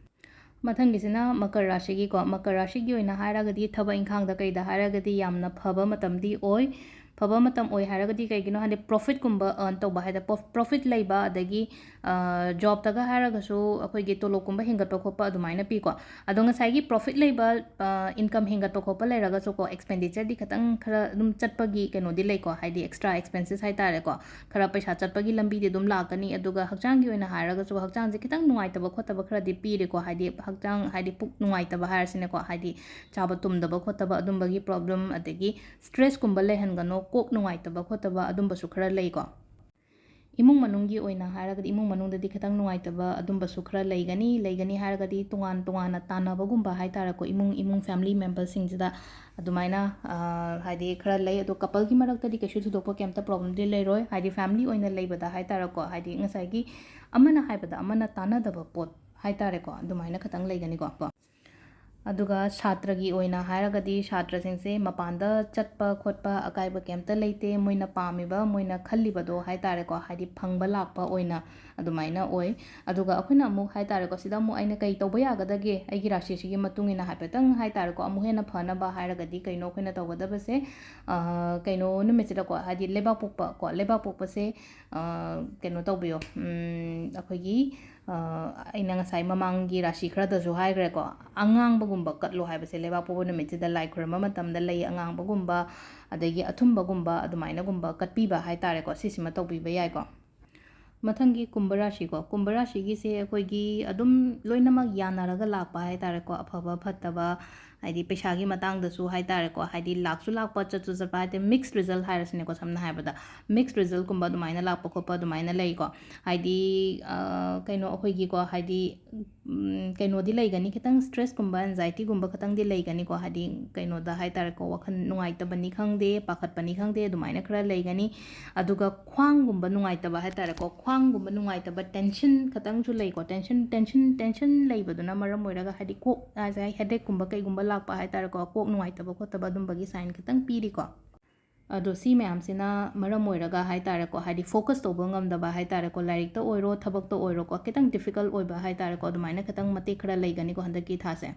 ꯃꯊꯪꯒꯤꯁꯤꯅ ꯃꯀꯔ ꯔꯥꯁꯤꯒꯤꯀꯣ, ꯃꯀꯔ ꯔꯥꯁꯤꯒꯤ ꯑꯣꯏꯅ ꯍꯥꯏꯔꯒꯗꯤ ꯊꯕꯛ ꯏꯪꯈꯥꯡꯗ ꯀꯩꯗ ꯍꯥꯏꯔꯒꯗꯤ ꯌꯥꯝꯅ ꯐꯕ ꯃꯇꯝꯗꯤ ꯑꯣꯏ꯫ ꯐꯕ ꯃꯇꯝ ꯑꯣꯏ ꯍꯥꯏꯔꯒꯗꯤ ꯀꯩꯒꯤꯅꯣ ꯍꯥꯏꯗꯤ ꯄ꯭ꯔꯣꯐꯤꯠꯀꯨꯝꯕ ꯑꯔꯟ ꯇꯧꯕ ꯍꯥꯏꯗ, ꯄ꯭ꯔꯣ-, ꯄ꯭ꯔꯣꯐꯤꯠ ꯂꯩꯕ, ꯑꯗꯒꯤ, ꯑ, ꯖꯣꯕꯇꯒ ꯍꯥꯏꯔꯒꯁꯨ ꯑꯩꯈꯣꯏꯒꯤ ꯇꯣꯂꯣꯞꯀꯨꯝꯕ ꯍꯦꯟꯒꯠꯄ ꯈꯣꯠꯄ ꯑꯗꯨꯃꯥꯏꯅ ꯄꯤꯀꯣ꯫ ꯑꯗꯣ ꯉꯁꯥꯏꯒꯤ ꯄ꯭ꯔꯣꯐꯤꯠ ꯂꯩꯕ, ꯑ, ꯏꯟꯀꯝ ꯍꯦꯟꯒꯠꯄ ꯈꯣꯠꯄ ꯂꯩꯔꯒꯁꯨꯀꯣ, ꯑꯦꯛꯁꯄꯦꯟꯗꯤꯆꯔꯗꯤ ꯈꯤꯇꯪ ꯈꯔ ꯑꯗꯨꯝ ꯆꯠꯄꯒꯤ ꯀꯩꯅꯣꯗꯤ ꯂꯩꯀꯣ, ꯍꯥꯏꯗꯤ ꯑꯦꯛꯁꯇ꯭ꯔꯥ ꯑꯦꯛꯁꯄꯦꯟꯁꯦꯁ ꯍꯥꯏꯇꯥꯔꯦꯀꯣ꯫ ꯈꯔ ꯄꯩꯁꯥ ꯆꯠꯄꯒꯤ ꯂꯝꯕꯤꯗꯤ ꯑꯗꯨꯝ ꯂꯥꯛꯀꯅꯤ꯫ ꯑꯗꯨꯒ ꯍꯛꯆꯥꯡꯒꯤ ꯑꯣꯏꯅ ꯍꯥꯏꯔꯒꯁꯨ ꯍꯛꯆꯥꯡꯁꯦ ꯈꯤꯇꯪ ꯅꯨꯡꯉꯥꯏꯇꯕ ꯈꯣꯠꯇꯕ ꯈꯔꯗꯤ ꯄꯤꯔꯦꯀꯣ, ꯍꯥꯏꯗꯤ ꯍꯛꯆꯥꯡ, ꯍꯥꯏꯗꯤ ꯄꯨꯛ ꯅꯨꯡꯉꯥꯏꯇꯕ ꯍꯥꯏꯔꯁꯤꯅꯦꯀꯣ, ꯍꯥꯏꯗꯤ ꯆꯥꯕ ꯇꯨꯝꯗꯕ ꯈꯣꯠꯇꯕ ꯑꯗꯨꯝꯕꯒꯤ ꯄ꯭ꯔꯣꯕ꯭ꯂꯦꯝ, ꯑꯗꯒꯤ ꯁ꯭ꯇ꯭ꯔꯦꯁꯀꯨꯝꯕ ꯂꯩꯍꯟꯒꯅꯣ, ꯀꯣꯛ ꯅꯨꯡꯉꯥꯏꯇꯕ ꯈꯣꯠꯇꯕ ꯑꯗꯨꯝꯕꯁꯨ ꯈꯔ ꯂꯩꯀꯣ꯫ ꯏꯃꯨꯡ ꯃꯅꯨꯡꯒꯤ ꯑꯣꯏꯅ ꯍꯥꯏꯔꯒꯗꯤ ꯏꯃꯨꯡ ꯃꯅꯨꯡꯗꯗꯤ ꯈꯤꯇꯪ ꯅꯨꯡꯉꯥꯏꯇꯕ ꯑꯗꯨꯝꯕꯁꯨ ꯈꯔ ꯂꯩꯒꯅꯤ꯫ ꯂꯩꯒꯅꯤ ꯍꯥꯏꯔꯒꯗꯤ ꯇꯣꯉꯥꯟ ꯇꯣꯉꯥꯟꯅ ꯇꯥꯟꯅꯕꯒꯨꯝꯕ ꯍꯥꯏꯇꯥꯔꯦꯀꯣ, ꯏꯃꯨꯡ, ꯏꯃꯨꯡ ꯐꯦꯃꯤꯂꯤ ꯃꯦꯝꯕꯔꯁꯤꯡꯁꯤꯗ ꯑꯗꯨꯃꯥꯏꯅ, ꯑ, ꯍꯥꯏꯗꯤ ꯈꯔ ꯂꯩ꯫ ꯑꯗꯣ ꯀꯄꯜꯒꯤ ꯃꯔꯛꯇꯗꯤ ꯀꯩꯁꯨ ꯊꯣꯏꯗꯣꯛꯄ ꯀꯩꯝꯇ ꯄ꯭ꯔꯣꯕ꯭ꯂꯦꯝꯗꯤ ꯂꯩꯔꯣꯏ꯫ ꯍꯥꯏꯗꯤ ꯐꯦꯃꯤꯂꯤ ꯑꯣꯏꯅ ꯂꯩꯕꯗ ꯍꯥꯏꯇꯥꯔꯦꯀꯣ, ꯍꯥꯏꯗꯤ ꯉꯁꯥꯏꯒꯤ ꯑꯃꯅ ꯍꯥꯏꯕꯗ ꯑꯃꯅ ꯇꯥꯟꯅꯗꯕ ꯄꯣꯠ ꯍꯥꯏꯇꯥꯔꯦꯀꯣ, ꯑꯗꯨꯃꯥꯏꯅ ꯈꯤꯇꯪ ꯂꯩꯒꯅꯤꯀꯣ꯫ ꯑꯗꯨꯒ ꯁꯥꯇ꯭ꯔꯒꯤ ꯑꯣꯏꯅ ꯍꯥꯏꯔꯒꯗꯤ, ꯁꯥꯇ꯭ꯔꯁꯤꯡꯁꯦ ꯃꯄꯥꯟꯗ ꯆꯠꯄ ꯈꯣꯠꯄ ꯑꯀꯥꯏꯕ ꯀꯩꯝꯇ ꯂꯩꯇꯦ꯫ ꯃꯣꯏꯅ ꯄꯥꯝꯃꯤꯕ, ꯃꯣꯏꯅ ꯈꯜꯂꯤꯕꯗꯣ ꯍꯥꯏ ꯇꯥꯔꯦꯀꯣ, ꯍꯥꯏꯗꯤ ꯐꯪꯕ ꯂꯥꯛꯄ ꯑꯣꯏꯅ ꯑꯗꯨꯃꯥꯏꯅ ꯑꯣꯏ꯫ ꯑꯗꯨꯒ ꯑꯩꯈꯣꯏꯅ ꯑꯃꯨꯛ ꯍꯥꯏ ꯇꯥꯔꯦꯀꯣ, ꯁꯤꯗ ꯑꯃꯨꯛ ꯑꯩꯅ ꯀꯩ ꯇꯧꯕ ꯌꯥꯒꯗꯒꯦ, ꯑꯩꯒꯤ ꯔꯥꯁꯤꯁꯤꯒꯤ ꯃꯇꯨꯡ ꯏꯟꯅ ꯍꯥꯏꯐꯦꯠꯇꯪ ꯍꯥꯏ ꯇꯥꯔꯦꯀꯣ, ꯑꯃꯨꯛ ꯍꯦꯟꯅ ꯐꯅꯕ ꯍꯥꯏꯔꯒꯗꯤ ꯀꯩꯅꯣ ꯑꯩꯈꯣꯏꯅ ꯇꯧꯒꯗꯕꯁꯦ? ꯑ, ꯀꯩꯅꯣ ꯅꯨꯃꯤꯠꯁꯤꯗꯀꯣ, ꯍꯥꯏꯗꯤ ꯂꯩꯕꯥꯛ ꯄꯣꯛꯄ ꯀꯣ, ꯂꯩꯕꯥꯛ ꯄꯣꯛꯄꯁꯦ, ꯑ, ꯀꯩꯅꯣ ꯇꯧꯕꯤꯌꯣ, ꯎꯝ, ꯑꯩꯈꯣꯏꯒꯤ, ꯑ, ꯑꯩꯅ ꯉꯁꯥꯏ ꯃꯃꯥꯡꯒꯤ ꯔꯥꯁꯤ ꯈꯔꯗꯁꯨ ꯍꯥꯏꯈ꯭ꯔꯦꯀꯣ, ꯑꯉꯥꯡꯕꯒꯨꯝꯕ ꯀꯠꯂꯣ ꯍꯥꯏꯕꯁꯦ, ꯂꯩꯕꯥꯛ ꯄꯣꯛꯄ ꯅꯨꯃꯤꯠꯁꯤꯗ ꯂꯥꯏ ꯈꯨꯔꯨꯝꯕ ꯃꯇꯝꯗ ꯂꯩ ꯑꯉꯥꯡꯕꯒꯨꯝꯕ, ꯑꯗꯒꯤ ꯑꯊꯨꯝꯕꯒꯨꯝꯕ, ꯑꯗꯨꯃꯥꯏꯅꯒꯨꯝꯕ ꯀꯠꯄꯤꯕ ꯍꯥꯏ ꯇꯥꯔꯦꯀꯣ, ꯁꯤꯁꯤꯃ ꯇꯧꯕꯤꯕ ꯌꯥꯏꯀꯣ꯫ ꯃꯊꯪꯒꯤ ꯀꯨꯝꯚ ꯔꯥꯁꯤꯀꯣ, ꯀꯨꯝꯚ ꯔꯥꯁꯤꯒꯤꯁꯦ ꯑꯩꯈꯣꯏꯒꯤ ꯑꯗꯨꯝ ꯂꯣꯏꯅꯃꯛ ꯌꯥꯅꯔꯒ ꯂꯥꯛꯄ ꯍꯥꯏ ꯇꯥꯔꯦꯀꯣ, ꯑꯐꯕ ꯐꯠꯇꯕ, ꯍꯥꯏꯗꯤ ꯄꯩꯁꯥꯒꯤ ꯃꯇꯥꯡꯗꯁꯨ ꯍꯥꯏ ꯇꯥꯔꯦꯀꯣ, ꯍꯥꯏꯗꯤ ꯂꯥꯛꯁꯨ ꯂꯥꯛꯄ, ꯆꯠꯁꯨ ꯆꯠꯄ, ꯍꯥꯏꯗꯤ mixed result ꯍꯥꯏꯔꯁꯤꯅꯦꯀꯣ, ꯁꯝꯅ ꯍꯥꯏꯔꯕꯗ mixed resultꯀꯨꯝꯕ ꯑꯗꯨꯃꯥꯏꯅ ꯂꯥꯛꯄ ꯈꯣꯠꯄ ꯑꯗꯨꯃꯥꯏꯅ ꯂꯩꯀꯣ꯫ ꯍꯥꯏꯗꯤ, ꯑ, ꯀꯩꯅꯣ ꯑꯩꯈꯣꯏꯒꯤꯀꯣ, ꯍꯥꯏꯗꯤ, ꯎꯝ, ꯀꯩꯅꯣꯗꯤ ꯂꯩꯒꯅꯤ, ꯈꯤꯇꯪ stressꯀꯨꯝꯕ, anxietyꯒꯨꯝꯕ ꯈꯤꯇꯪꯗꯤ ꯂꯩꯒꯅꯤꯀꯣ, ꯍꯥꯏꯗꯤ ꯀꯩꯅꯣꯗ ꯍꯥꯏ ꯇꯥꯔꯦꯀꯣ, ꯋꯥꯈꯜ ꯅꯨꯡꯉꯥꯏꯇꯕꯅꯤ ꯈꯪꯗꯦ, ꯄꯥꯈꯠꯄꯅꯤ ꯈꯪꯗꯦ, ꯑꯗꯨꯃꯥꯏꯅ ꯈꯔ ꯂꯩꯒꯅꯤ꯫ ꯑꯗꯨꯒ ꯈ꯭ꯋꯥꯡꯒꯨꯝꯕ ꯅꯨꯡꯉꯥꯏꯇꯕ ꯍꯥꯏ ꯇꯥꯔꯦꯀꯣ, ꯈ꯭ꯋꯥꯡꯒꯨꯝꯕ ꯅꯨꯡꯉꯥꯏꯇꯕ, tension ꯈꯤꯇꯪꯁꯨ ꯂꯩꯀꯣ, tension, tension, tension ꯂꯩꯕꯗꯨꯅ ꯃꯔꯝ ꯑꯣꯏꯔꯒ, ꯍꯥꯏꯗꯤ ꯀꯣꯛ ꯍꯥꯏꯁꯦ, headacheꯀꯨꯝꯕ ꯀꯩꯒꯨꯝꯕ ꯂꯥꯛꯄ ꯍꯥꯏ ꯇꯥꯔꯦꯀꯣ, ꯀꯣꯛ ꯅꯨꯡꯉꯥꯏꯇꯕ ꯈꯣꯠꯇꯕ ꯑꯗꯨꯝꯕꯒꯤ sign ꯈꯤꯇꯪ ꯄꯤꯔꯤꯀꯣ꯫ ꯑꯗꯣ ꯁꯤ ꯃꯌꯥꯝꯁꯤꯅ ꯃꯔꯝ ꯑꯣꯏꯔꯒ ꯍꯥꯏ ꯇꯥꯔꯦꯀꯣ, ꯍꯥꯏꯗꯤ focus ꯇꯧꯕ ꯉꯝꯗꯕ ꯍꯥꯏ ꯇꯥꯔꯦꯀꯣ, ꯂꯥꯏꯔꯤꯛꯇ ꯑꯣꯏꯔꯣ, ꯊꯕꯛꯇ ꯑꯣꯏꯔꯣꯀꯣ, ꯈꯤꯇꯪ difficult ꯑꯣꯏꯕ ꯍꯥꯏ ꯇꯥꯔꯦꯀꯣ, ꯑꯗꯨꯃꯥꯏꯅ ꯈꯤꯇꯪ ꯃꯇꯦꯛ ꯈꯔ ꯂꯩꯒꯅꯤꯀꯣ ꯍꯟꯗꯛꯀꯤ ꯊꯥꯁꯦ꯫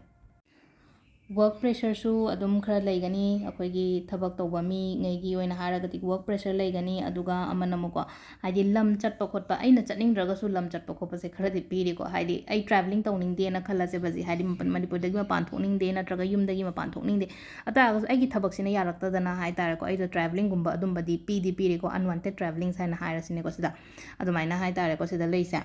Work pressureꯁꯨ ꯑꯗꯨꯝ ꯈꯔ ꯂꯩꯒꯅꯤ꯫ ꯑꯩꯈꯣꯏꯒꯤ ꯊꯕꯛ ꯇꯧꯕ ꯃꯤꯉꯩꯒꯤ ꯑꯣꯏꯅ ꯍꯥꯏꯔꯒꯗꯤ work pressure ꯂꯩꯒꯅꯤ꯫ ꯑꯗꯨꯒ ꯑꯃꯅ ꯑꯃꯨꯛꯀꯣ, ꯍꯥꯏꯗꯤ ꯂꯝ ꯆꯠꯄ ꯈꯣꯠꯄ, ꯑꯩꯅ ꯆꯠꯅꯤꯡꯗ꯭ꯔꯒꯁꯨ ꯂꯝ ꯆꯠꯄ ꯈꯣꯠꯄꯁꯦ ꯈꯔꯗꯤ ꯄꯤꯔꯤꯀꯣ꯫ ꯍꯥꯏꯗꯤ ꯑꯩ travelling ꯇꯧꯅꯤꯡꯗꯦꯅ ꯈꯜꯂꯁꯦꯕ ꯍꯧꯖꯤꯛ, ꯍꯥꯏꯗꯤ ꯃꯄꯥꯟ-, ꯃꯅꯤꯄꯨꯔꯗꯒꯤ ꯃꯄꯥꯟ ꯊꯣꯛꯅꯤꯡꯗꯦ ꯅꯠꯇ꯭ꯔꯒ ꯌꯨꯝꯗꯒꯤ ꯃꯄꯥꯟ ꯊꯣꯛꯅꯤꯡꯗꯦ, ꯑꯗꯨ ꯇꯥꯔꯒꯁꯨ ꯑꯩꯒꯤ ꯊꯕꯛꯁꯤꯅ ꯌꯥꯔꯛꯇꯗꯅ ꯍꯥꯏ ꯇꯥꯔꯦꯀꯣ, ꯑꯩꯗꯣ travelling ꯒꯨꯝꯕ ꯑꯗꯨꯝꯕꯗꯤ ꯄꯤꯗꯤ ꯄꯤꯔꯤꯀꯣ, unwanted travellings ꯍꯥꯏꯅ ꯍꯥꯏꯔꯁꯤꯅꯦꯀꯣ ꯁꯤꯗ, ꯑꯗꯨꯃꯥꯏꯅ ꯍꯥꯏ ꯇꯥꯔꯦꯀꯣ ꯁꯤꯗ ꯂꯩꯁꯦ꯫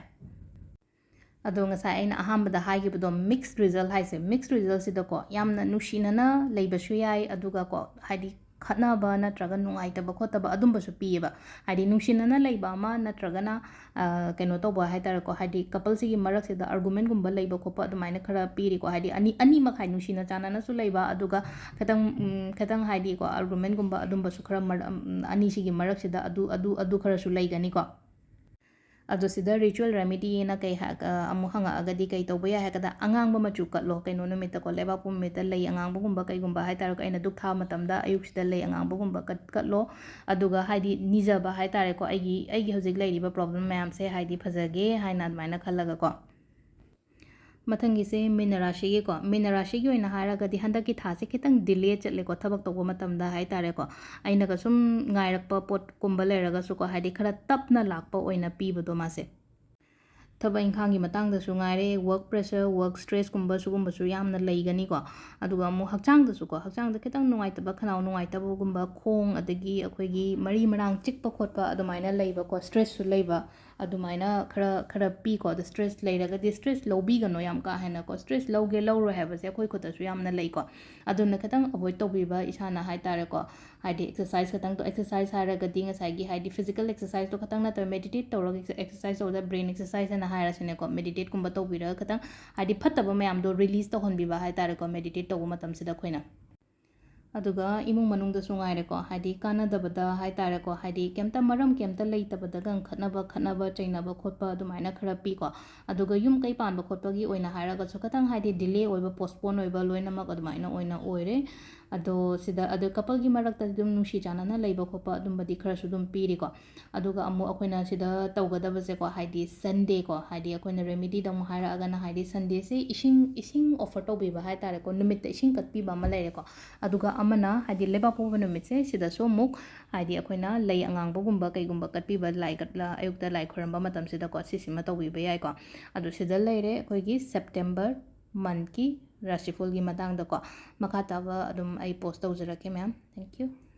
ꯑꯗꯣ ꯉꯁꯥꯏ ꯑꯩꯅ ꯑꯍꯥꯟꯕꯗ ꯍꯥꯏꯈꯤꯕꯗꯣ, mixed result ꯍꯥꯏꯁꯦ, mixed resultꯁꯤꯗꯀꯣ ꯌꯥꯝꯅ ꯅꯨꯡꯁꯤꯅꯅ ꯂꯩꯕꯁꯨ ꯌꯥꯏ, ꯑꯗꯨꯒꯀꯣ ꯍꯥꯏꯗꯤ ꯈꯠꯅꯕ ꯅꯠꯇ꯭ꯔꯒ ꯅꯨꯡꯉꯥꯏꯇꯕ ꯈꯣꯠꯇꯕ ꯑꯗꯨꯝꯕꯁꯨ ꯄꯤꯌꯦꯕ꯫ ꯍꯥꯏꯗꯤ ꯅꯨꯡꯁꯤꯅꯅ ꯂꯩꯕ ꯑꯃ ꯅꯠꯇ꯭ꯔꯒꯅ, ꯑ, ꯀꯩꯅꯣ ꯇꯧꯕ ꯍꯥꯏ ꯇꯥꯔꯦꯀꯣ, ꯍꯥꯏꯗꯤ coupleꯁꯤꯒꯤ ꯃꯔꯛꯁꯤꯗ argumentꯒꯨꯝꯕ ꯂꯩꯕ ꯈꯣꯠꯄ ꯑꯗꯨꯃꯥꯏꯅ ꯈꯔ ꯄꯤꯔꯤꯀꯣ꯫ ꯍꯥꯏꯗꯤ ꯑꯅꯤ, ꯑꯅꯤꯃꯛ ꯍꯥꯏ ꯅꯨꯡꯁꯤꯅ ꯆꯥꯟꯅꯅꯁꯨ ꯂꯩꯕ, ꯑꯗꯨꯒ ꯈꯤꯇꯪ, ꯎꯝ, ꯈꯤꯇꯪ ꯍꯥꯏꯗꯤꯀꯣ argumentꯒꯨꯝꯕ ꯑꯗꯨꯝꯕꯁꯨ ꯈꯔ ꯃꯔ-, ꯎꯝ, ꯑꯅꯤꯁꯤꯒꯤ ꯃꯔꯛꯁꯤꯗ ꯑꯗꯨ, ꯑꯗꯨ, ꯑꯗꯨ ꯈꯔꯁꯨ ꯂꯩꯒꯅꯤꯀꯣ꯫ ꯑꯗꯣ ꯁꯤꯗ ritual remedy ꯅ ꯀꯩ ꯍꯥꯏ-, ꯑ, ꯑꯃꯨꯛ ꯍꯪꯉꯛꯑꯒꯗꯤ ꯀꯩ ꯇꯧꯕ ꯌꯥꯏ ꯍꯥꯏ ꯀꯥꯟꯗ, ꯑꯉꯥꯡꯕ ꯃꯆꯨ ꯀꯠꯂꯣ꯫ ꯀꯩꯅꯣ ꯅꯨꯃꯤꯠꯇꯀꯣ, ꯂꯩꯕꯥꯛꯄꯣꯛꯄ ꯅꯨꯃꯤꯠꯇ ꯂꯩ ꯑꯉꯥꯡꯕꯒꯨꯝꯕ ꯀꯩꯒꯨꯝꯕ ꯍꯥꯏ ꯇꯥꯔꯦꯀꯣ, ꯑꯩꯅ ꯙꯨꯞ ꯊꯥꯕ ꯃꯇꯝꯗ ꯑꯌꯨꯛꯁꯤꯗ ꯂꯩ ꯑꯉꯥꯡꯕꯒꯨꯝꯕ ꯀꯠ-, ꯀꯠꯂꯣ꯫ ꯑꯗꯨꯒ ꯍꯥꯏꯗꯤ ꯅꯤꯖꯕ ꯍꯥꯏ ꯇꯥꯔꯦꯀꯣ, ꯑꯩꯒꯤ, ꯑꯩꯒꯤ ꯍꯧꯖꯤꯛ ꯂꯩꯔꯤꯕ problem ꯃꯌꯥꯝꯁꯦ ꯍꯥꯏꯗꯤ ꯐꯖꯒꯦ ꯍꯥꯏꯅ ꯑꯗꯨꯃꯥꯏꯅ ꯈꯜꯂꯒꯀꯣ꯫ ꯃꯊꯪꯒꯤꯁꯦ ꯃꯤꯅ ꯔꯥꯁꯤꯒꯤꯀꯣ꯫ ꯃꯤꯅ ꯔꯥꯁꯤꯒꯤ ꯑꯣꯏꯅ ꯍꯥꯏꯔꯒꯗꯤ ꯍꯟꯗꯛꯀꯤ ꯊꯥꯁꯦ ꯈꯤꯇꯪ delay ꯆꯠꯂꯦꯀꯣ, ꯊꯕꯛ ꯇꯧꯕ ꯃꯇꯝꯗ ꯍꯥꯏ ꯇꯥꯔꯦꯀꯣ꯫ ꯑꯩꯅꯒ ꯁꯨꯝ ꯉꯥꯏꯔꯛꯄ ꯄꯣꯠꯀꯨꯝꯕ ꯂꯩꯔꯒꯁꯨꯀꯣ, ꯍꯥꯏꯗꯤ ꯈꯔ ꯇꯞꯅ ꯂꯥꯛꯄ ꯑꯣꯏꯅ ꯄꯤꯕꯗꯣ ꯃꯥꯁꯦ꯫ ꯊꯕꯛ ꯏꯪꯈꯥꯡꯒꯤ ꯃꯇꯥꯡꯗꯁꯨ ꯉꯥꯏꯔꯦ, work pressure, work stress ꯀꯨꯝꯕ ꯁꯤꯒꯨꯝꯕꯁꯨ ꯌꯥꯝꯅ ꯂꯩꯒꯅꯤꯀꯣ꯫ ꯑꯗꯨꯒ ꯑꯃꯨꯛ ꯍꯛꯆꯥꯡꯗꯁꯨꯀꯣ, ꯍꯛꯆꯥꯡꯗ ꯈꯤꯇꯪ ꯅꯨꯡꯉꯥꯏꯇꯕ, ꯈꯅꯥꯎ ꯅꯨꯡꯉꯥꯏꯇꯕꯒꯨꯝꯕ, ꯈꯣꯡ, ꯑꯗꯒꯤ ꯑꯩꯈꯣꯏꯒꯤ ꯃꯔꯤ ꯃꯔꯥꯡ ꯆꯤꯛꯄ ꯈꯣꯠꯄ ꯑꯗꯨꯃꯥꯏꯅ ꯂꯩꯕꯀꯣ, stress ꯁꯨ ꯂꯩꯕ, ꯑꯗꯨꯃꯥꯏꯅ ꯈꯔ, ꯈꯔ ꯄꯤꯀꯣ꯫ ꯑꯗꯣ stress ꯂꯩꯔꯒꯗꯤ stress ꯂꯧꯕꯤꯒꯅꯣ ꯌꯥꯝ ꯀꯥ ꯍꯦꯟꯅꯀꯣ꯫ Stress ꯂꯧꯒꯦ ꯂꯧꯔꯣꯏ ꯍꯥꯏꯕꯁꯦ ꯑꯩꯈꯣꯏ ꯈꯨꯠꯇꯁꯨ ꯌꯥꯝꯅ ꯂꯩꯀꯣ꯫ ꯑꯗꯨꯅ ꯈꯤꯇꯪ avoid ꯇꯧꯕꯤꯕ ꯏꯁꯥꯅ ꯍꯥꯏ ꯇꯥꯔꯦꯀꯣ꯫ ꯍꯥꯏꯗꯤ exercise ꯈꯛꯇꯪ ꯇꯧ-, exercise ꯍꯥꯏꯔꯒꯗꯤ ꯉꯁꯥꯏꯒꯤ ꯍꯥꯏꯗꯤ physical exercise ꯇꯣ ꯈꯛꯇꯪ ꯅꯠꯇꯕ meditate ꯇꯧꯔꯒ exercise ꯇꯧꯕꯗ brain exercise ꯍꯥꯏꯅ ꯍꯥꯏꯔꯁꯤꯅꯦꯀꯣ꯫ Meditate ꯀꯨꯝꯕ ꯇꯧꯕꯤꯔꯒ ꯈꯤꯇꯪ ꯍꯥꯏꯗꯤ ꯐꯠꯇꯕ ꯃꯌꯥꯝꯗꯣ release ꯇꯧꯍꯟꯕꯤꯕ ꯍꯥꯏ ꯇꯥꯔꯦꯀꯣ, meditate ꯇꯧꯕ ꯃꯇꯝꯁꯤꯗ ꯑꯩꯈꯣꯏꯅ꯫ ꯑꯗꯨꯒ ꯏꯃꯨꯡ ꯃꯅꯨꯡꯗꯁꯨ ꯉꯥꯏꯔꯦꯀꯣ, ꯍꯥꯏꯗꯤ ꯀꯥꯟꯅꯗꯕꯗ ꯍꯥꯏ ꯇꯥꯔꯦꯀꯣ, ꯍꯥꯏꯗꯤ ꯀꯩꯝꯇ ꯃꯔꯝ ꯀꯩꯝꯇ ꯂꯩꯇꯕꯗꯒ ꯈꯠꯅꯕ, ꯈꯠꯅꯕ ꯆꯩꯅꯕ ꯈꯣꯠꯄ ꯑꯗꯨꯃꯥꯏꯅ ꯈꯔ ꯄꯤꯀꯣ꯫ ꯑꯗꯨꯒ ꯌꯨꯝ ꯀꯩ ꯄꯥꯟꯕ ꯈꯣꯠꯄꯒꯤ ꯑꯣꯏꯅ ꯍꯥꯏꯔꯒꯁꯨ ꯈꯤꯇꯪ ꯍꯥꯏꯗꯤ delay ꯑꯣꯏꯕ, postpone ꯑꯣꯏꯕ ꯂꯣꯏꯅꯃꯛ ꯑꯗꯨꯃꯥꯏꯅ ꯑꯣꯏꯅ ꯑꯣꯏꯔꯦ꯫ ꯑꯗꯣ ꯁꯤꯗ, ꯑꯗꯣ couple ꯒꯤ ꯃꯔꯛꯇ ꯑꯗꯨꯝ ꯅꯨꯡꯁꯤ ꯆꯥꯟꯅꯅ ꯂꯩꯕ ꯈꯣꯠꯄ ꯑꯗꯨꯝꯕꯗꯤ ꯈꯔꯁꯨ ꯑꯗꯨꯝ ꯄꯤꯔꯤꯀꯣ꯫ ꯑꯗꯨꯒ ꯑꯃꯨꯛ ꯑꯩꯈꯣꯏꯅ ꯁꯤꯗ ꯇꯧꯒꯗꯕꯁꯦꯀꯣ, ꯍꯥꯏꯗꯤ Sunday ꯀꯣ, ꯍꯥꯏꯗꯤ ꯑꯩꯈꯣꯏꯅ remedy ꯗ ꯑꯃꯨꯛ ꯍꯥꯏꯔꯛꯑꯒꯅ ꯍꯥꯏꯗꯤ Sunday ꯁꯦ ꯏꯁꯤꯡ, ꯏꯁꯤꯡ offer ꯇꯧꯕꯤꯕ ꯍꯥꯏ ꯇꯥꯔꯦꯀꯣ, ꯅꯨꯃꯤꯠꯇ ꯏꯁꯤꯡ ꯀꯠꯄꯤꯕ ꯑꯃ ꯂꯩꯔꯦꯀꯣ꯫ ꯑꯗꯨꯒ ꯑꯃꯅ ꯍꯥꯏꯗꯤ ꯂꯩꯕꯥꯛꯄꯣꯛꯄ ꯅꯨꯃꯤꯠꯁꯦ ꯁꯤꯗꯁꯨ ꯑꯃꯨꯛ ꯍꯥꯏꯗꯤ ꯑꯩꯈꯣꯏꯅ ꯂꯩ ꯑꯉꯥꯡꯕꯒꯨꯝꯕ ꯀꯩꯒꯨꯝꯕ ꯀꯠꯄꯤꯕ ꯂꯥꯏ ꯀꯠꯂ-, ꯑꯌꯨꯛꯇ ꯂꯥꯏ ꯈꯣꯏꯔꯝꯕ ꯃꯇꯝꯁꯤꯗꯀꯣ, ꯁꯤꯁꯤꯃ ꯇꯧꯕꯤꯕ ꯌꯥꯏꯀꯣ꯫ ꯑꯗꯨ ꯁꯤꯗ ꯂꯩꯔꯦ ꯑꯩꯈꯣꯏꯒꯤ September month ꯀꯤ ꯔꯥꯁꯤꯐꯣꯜꯒꯤ ꯃꯇꯥꯡꯗꯀꯣ꯫ ꯃꯈꯥ ꯇꯥꯕ ꯑꯗꯨꯝ ꯑꯩ post ꯇꯧꯖꯔꯛꯀꯦ ꯃꯌꯥꯝ꯫ Thank you꯫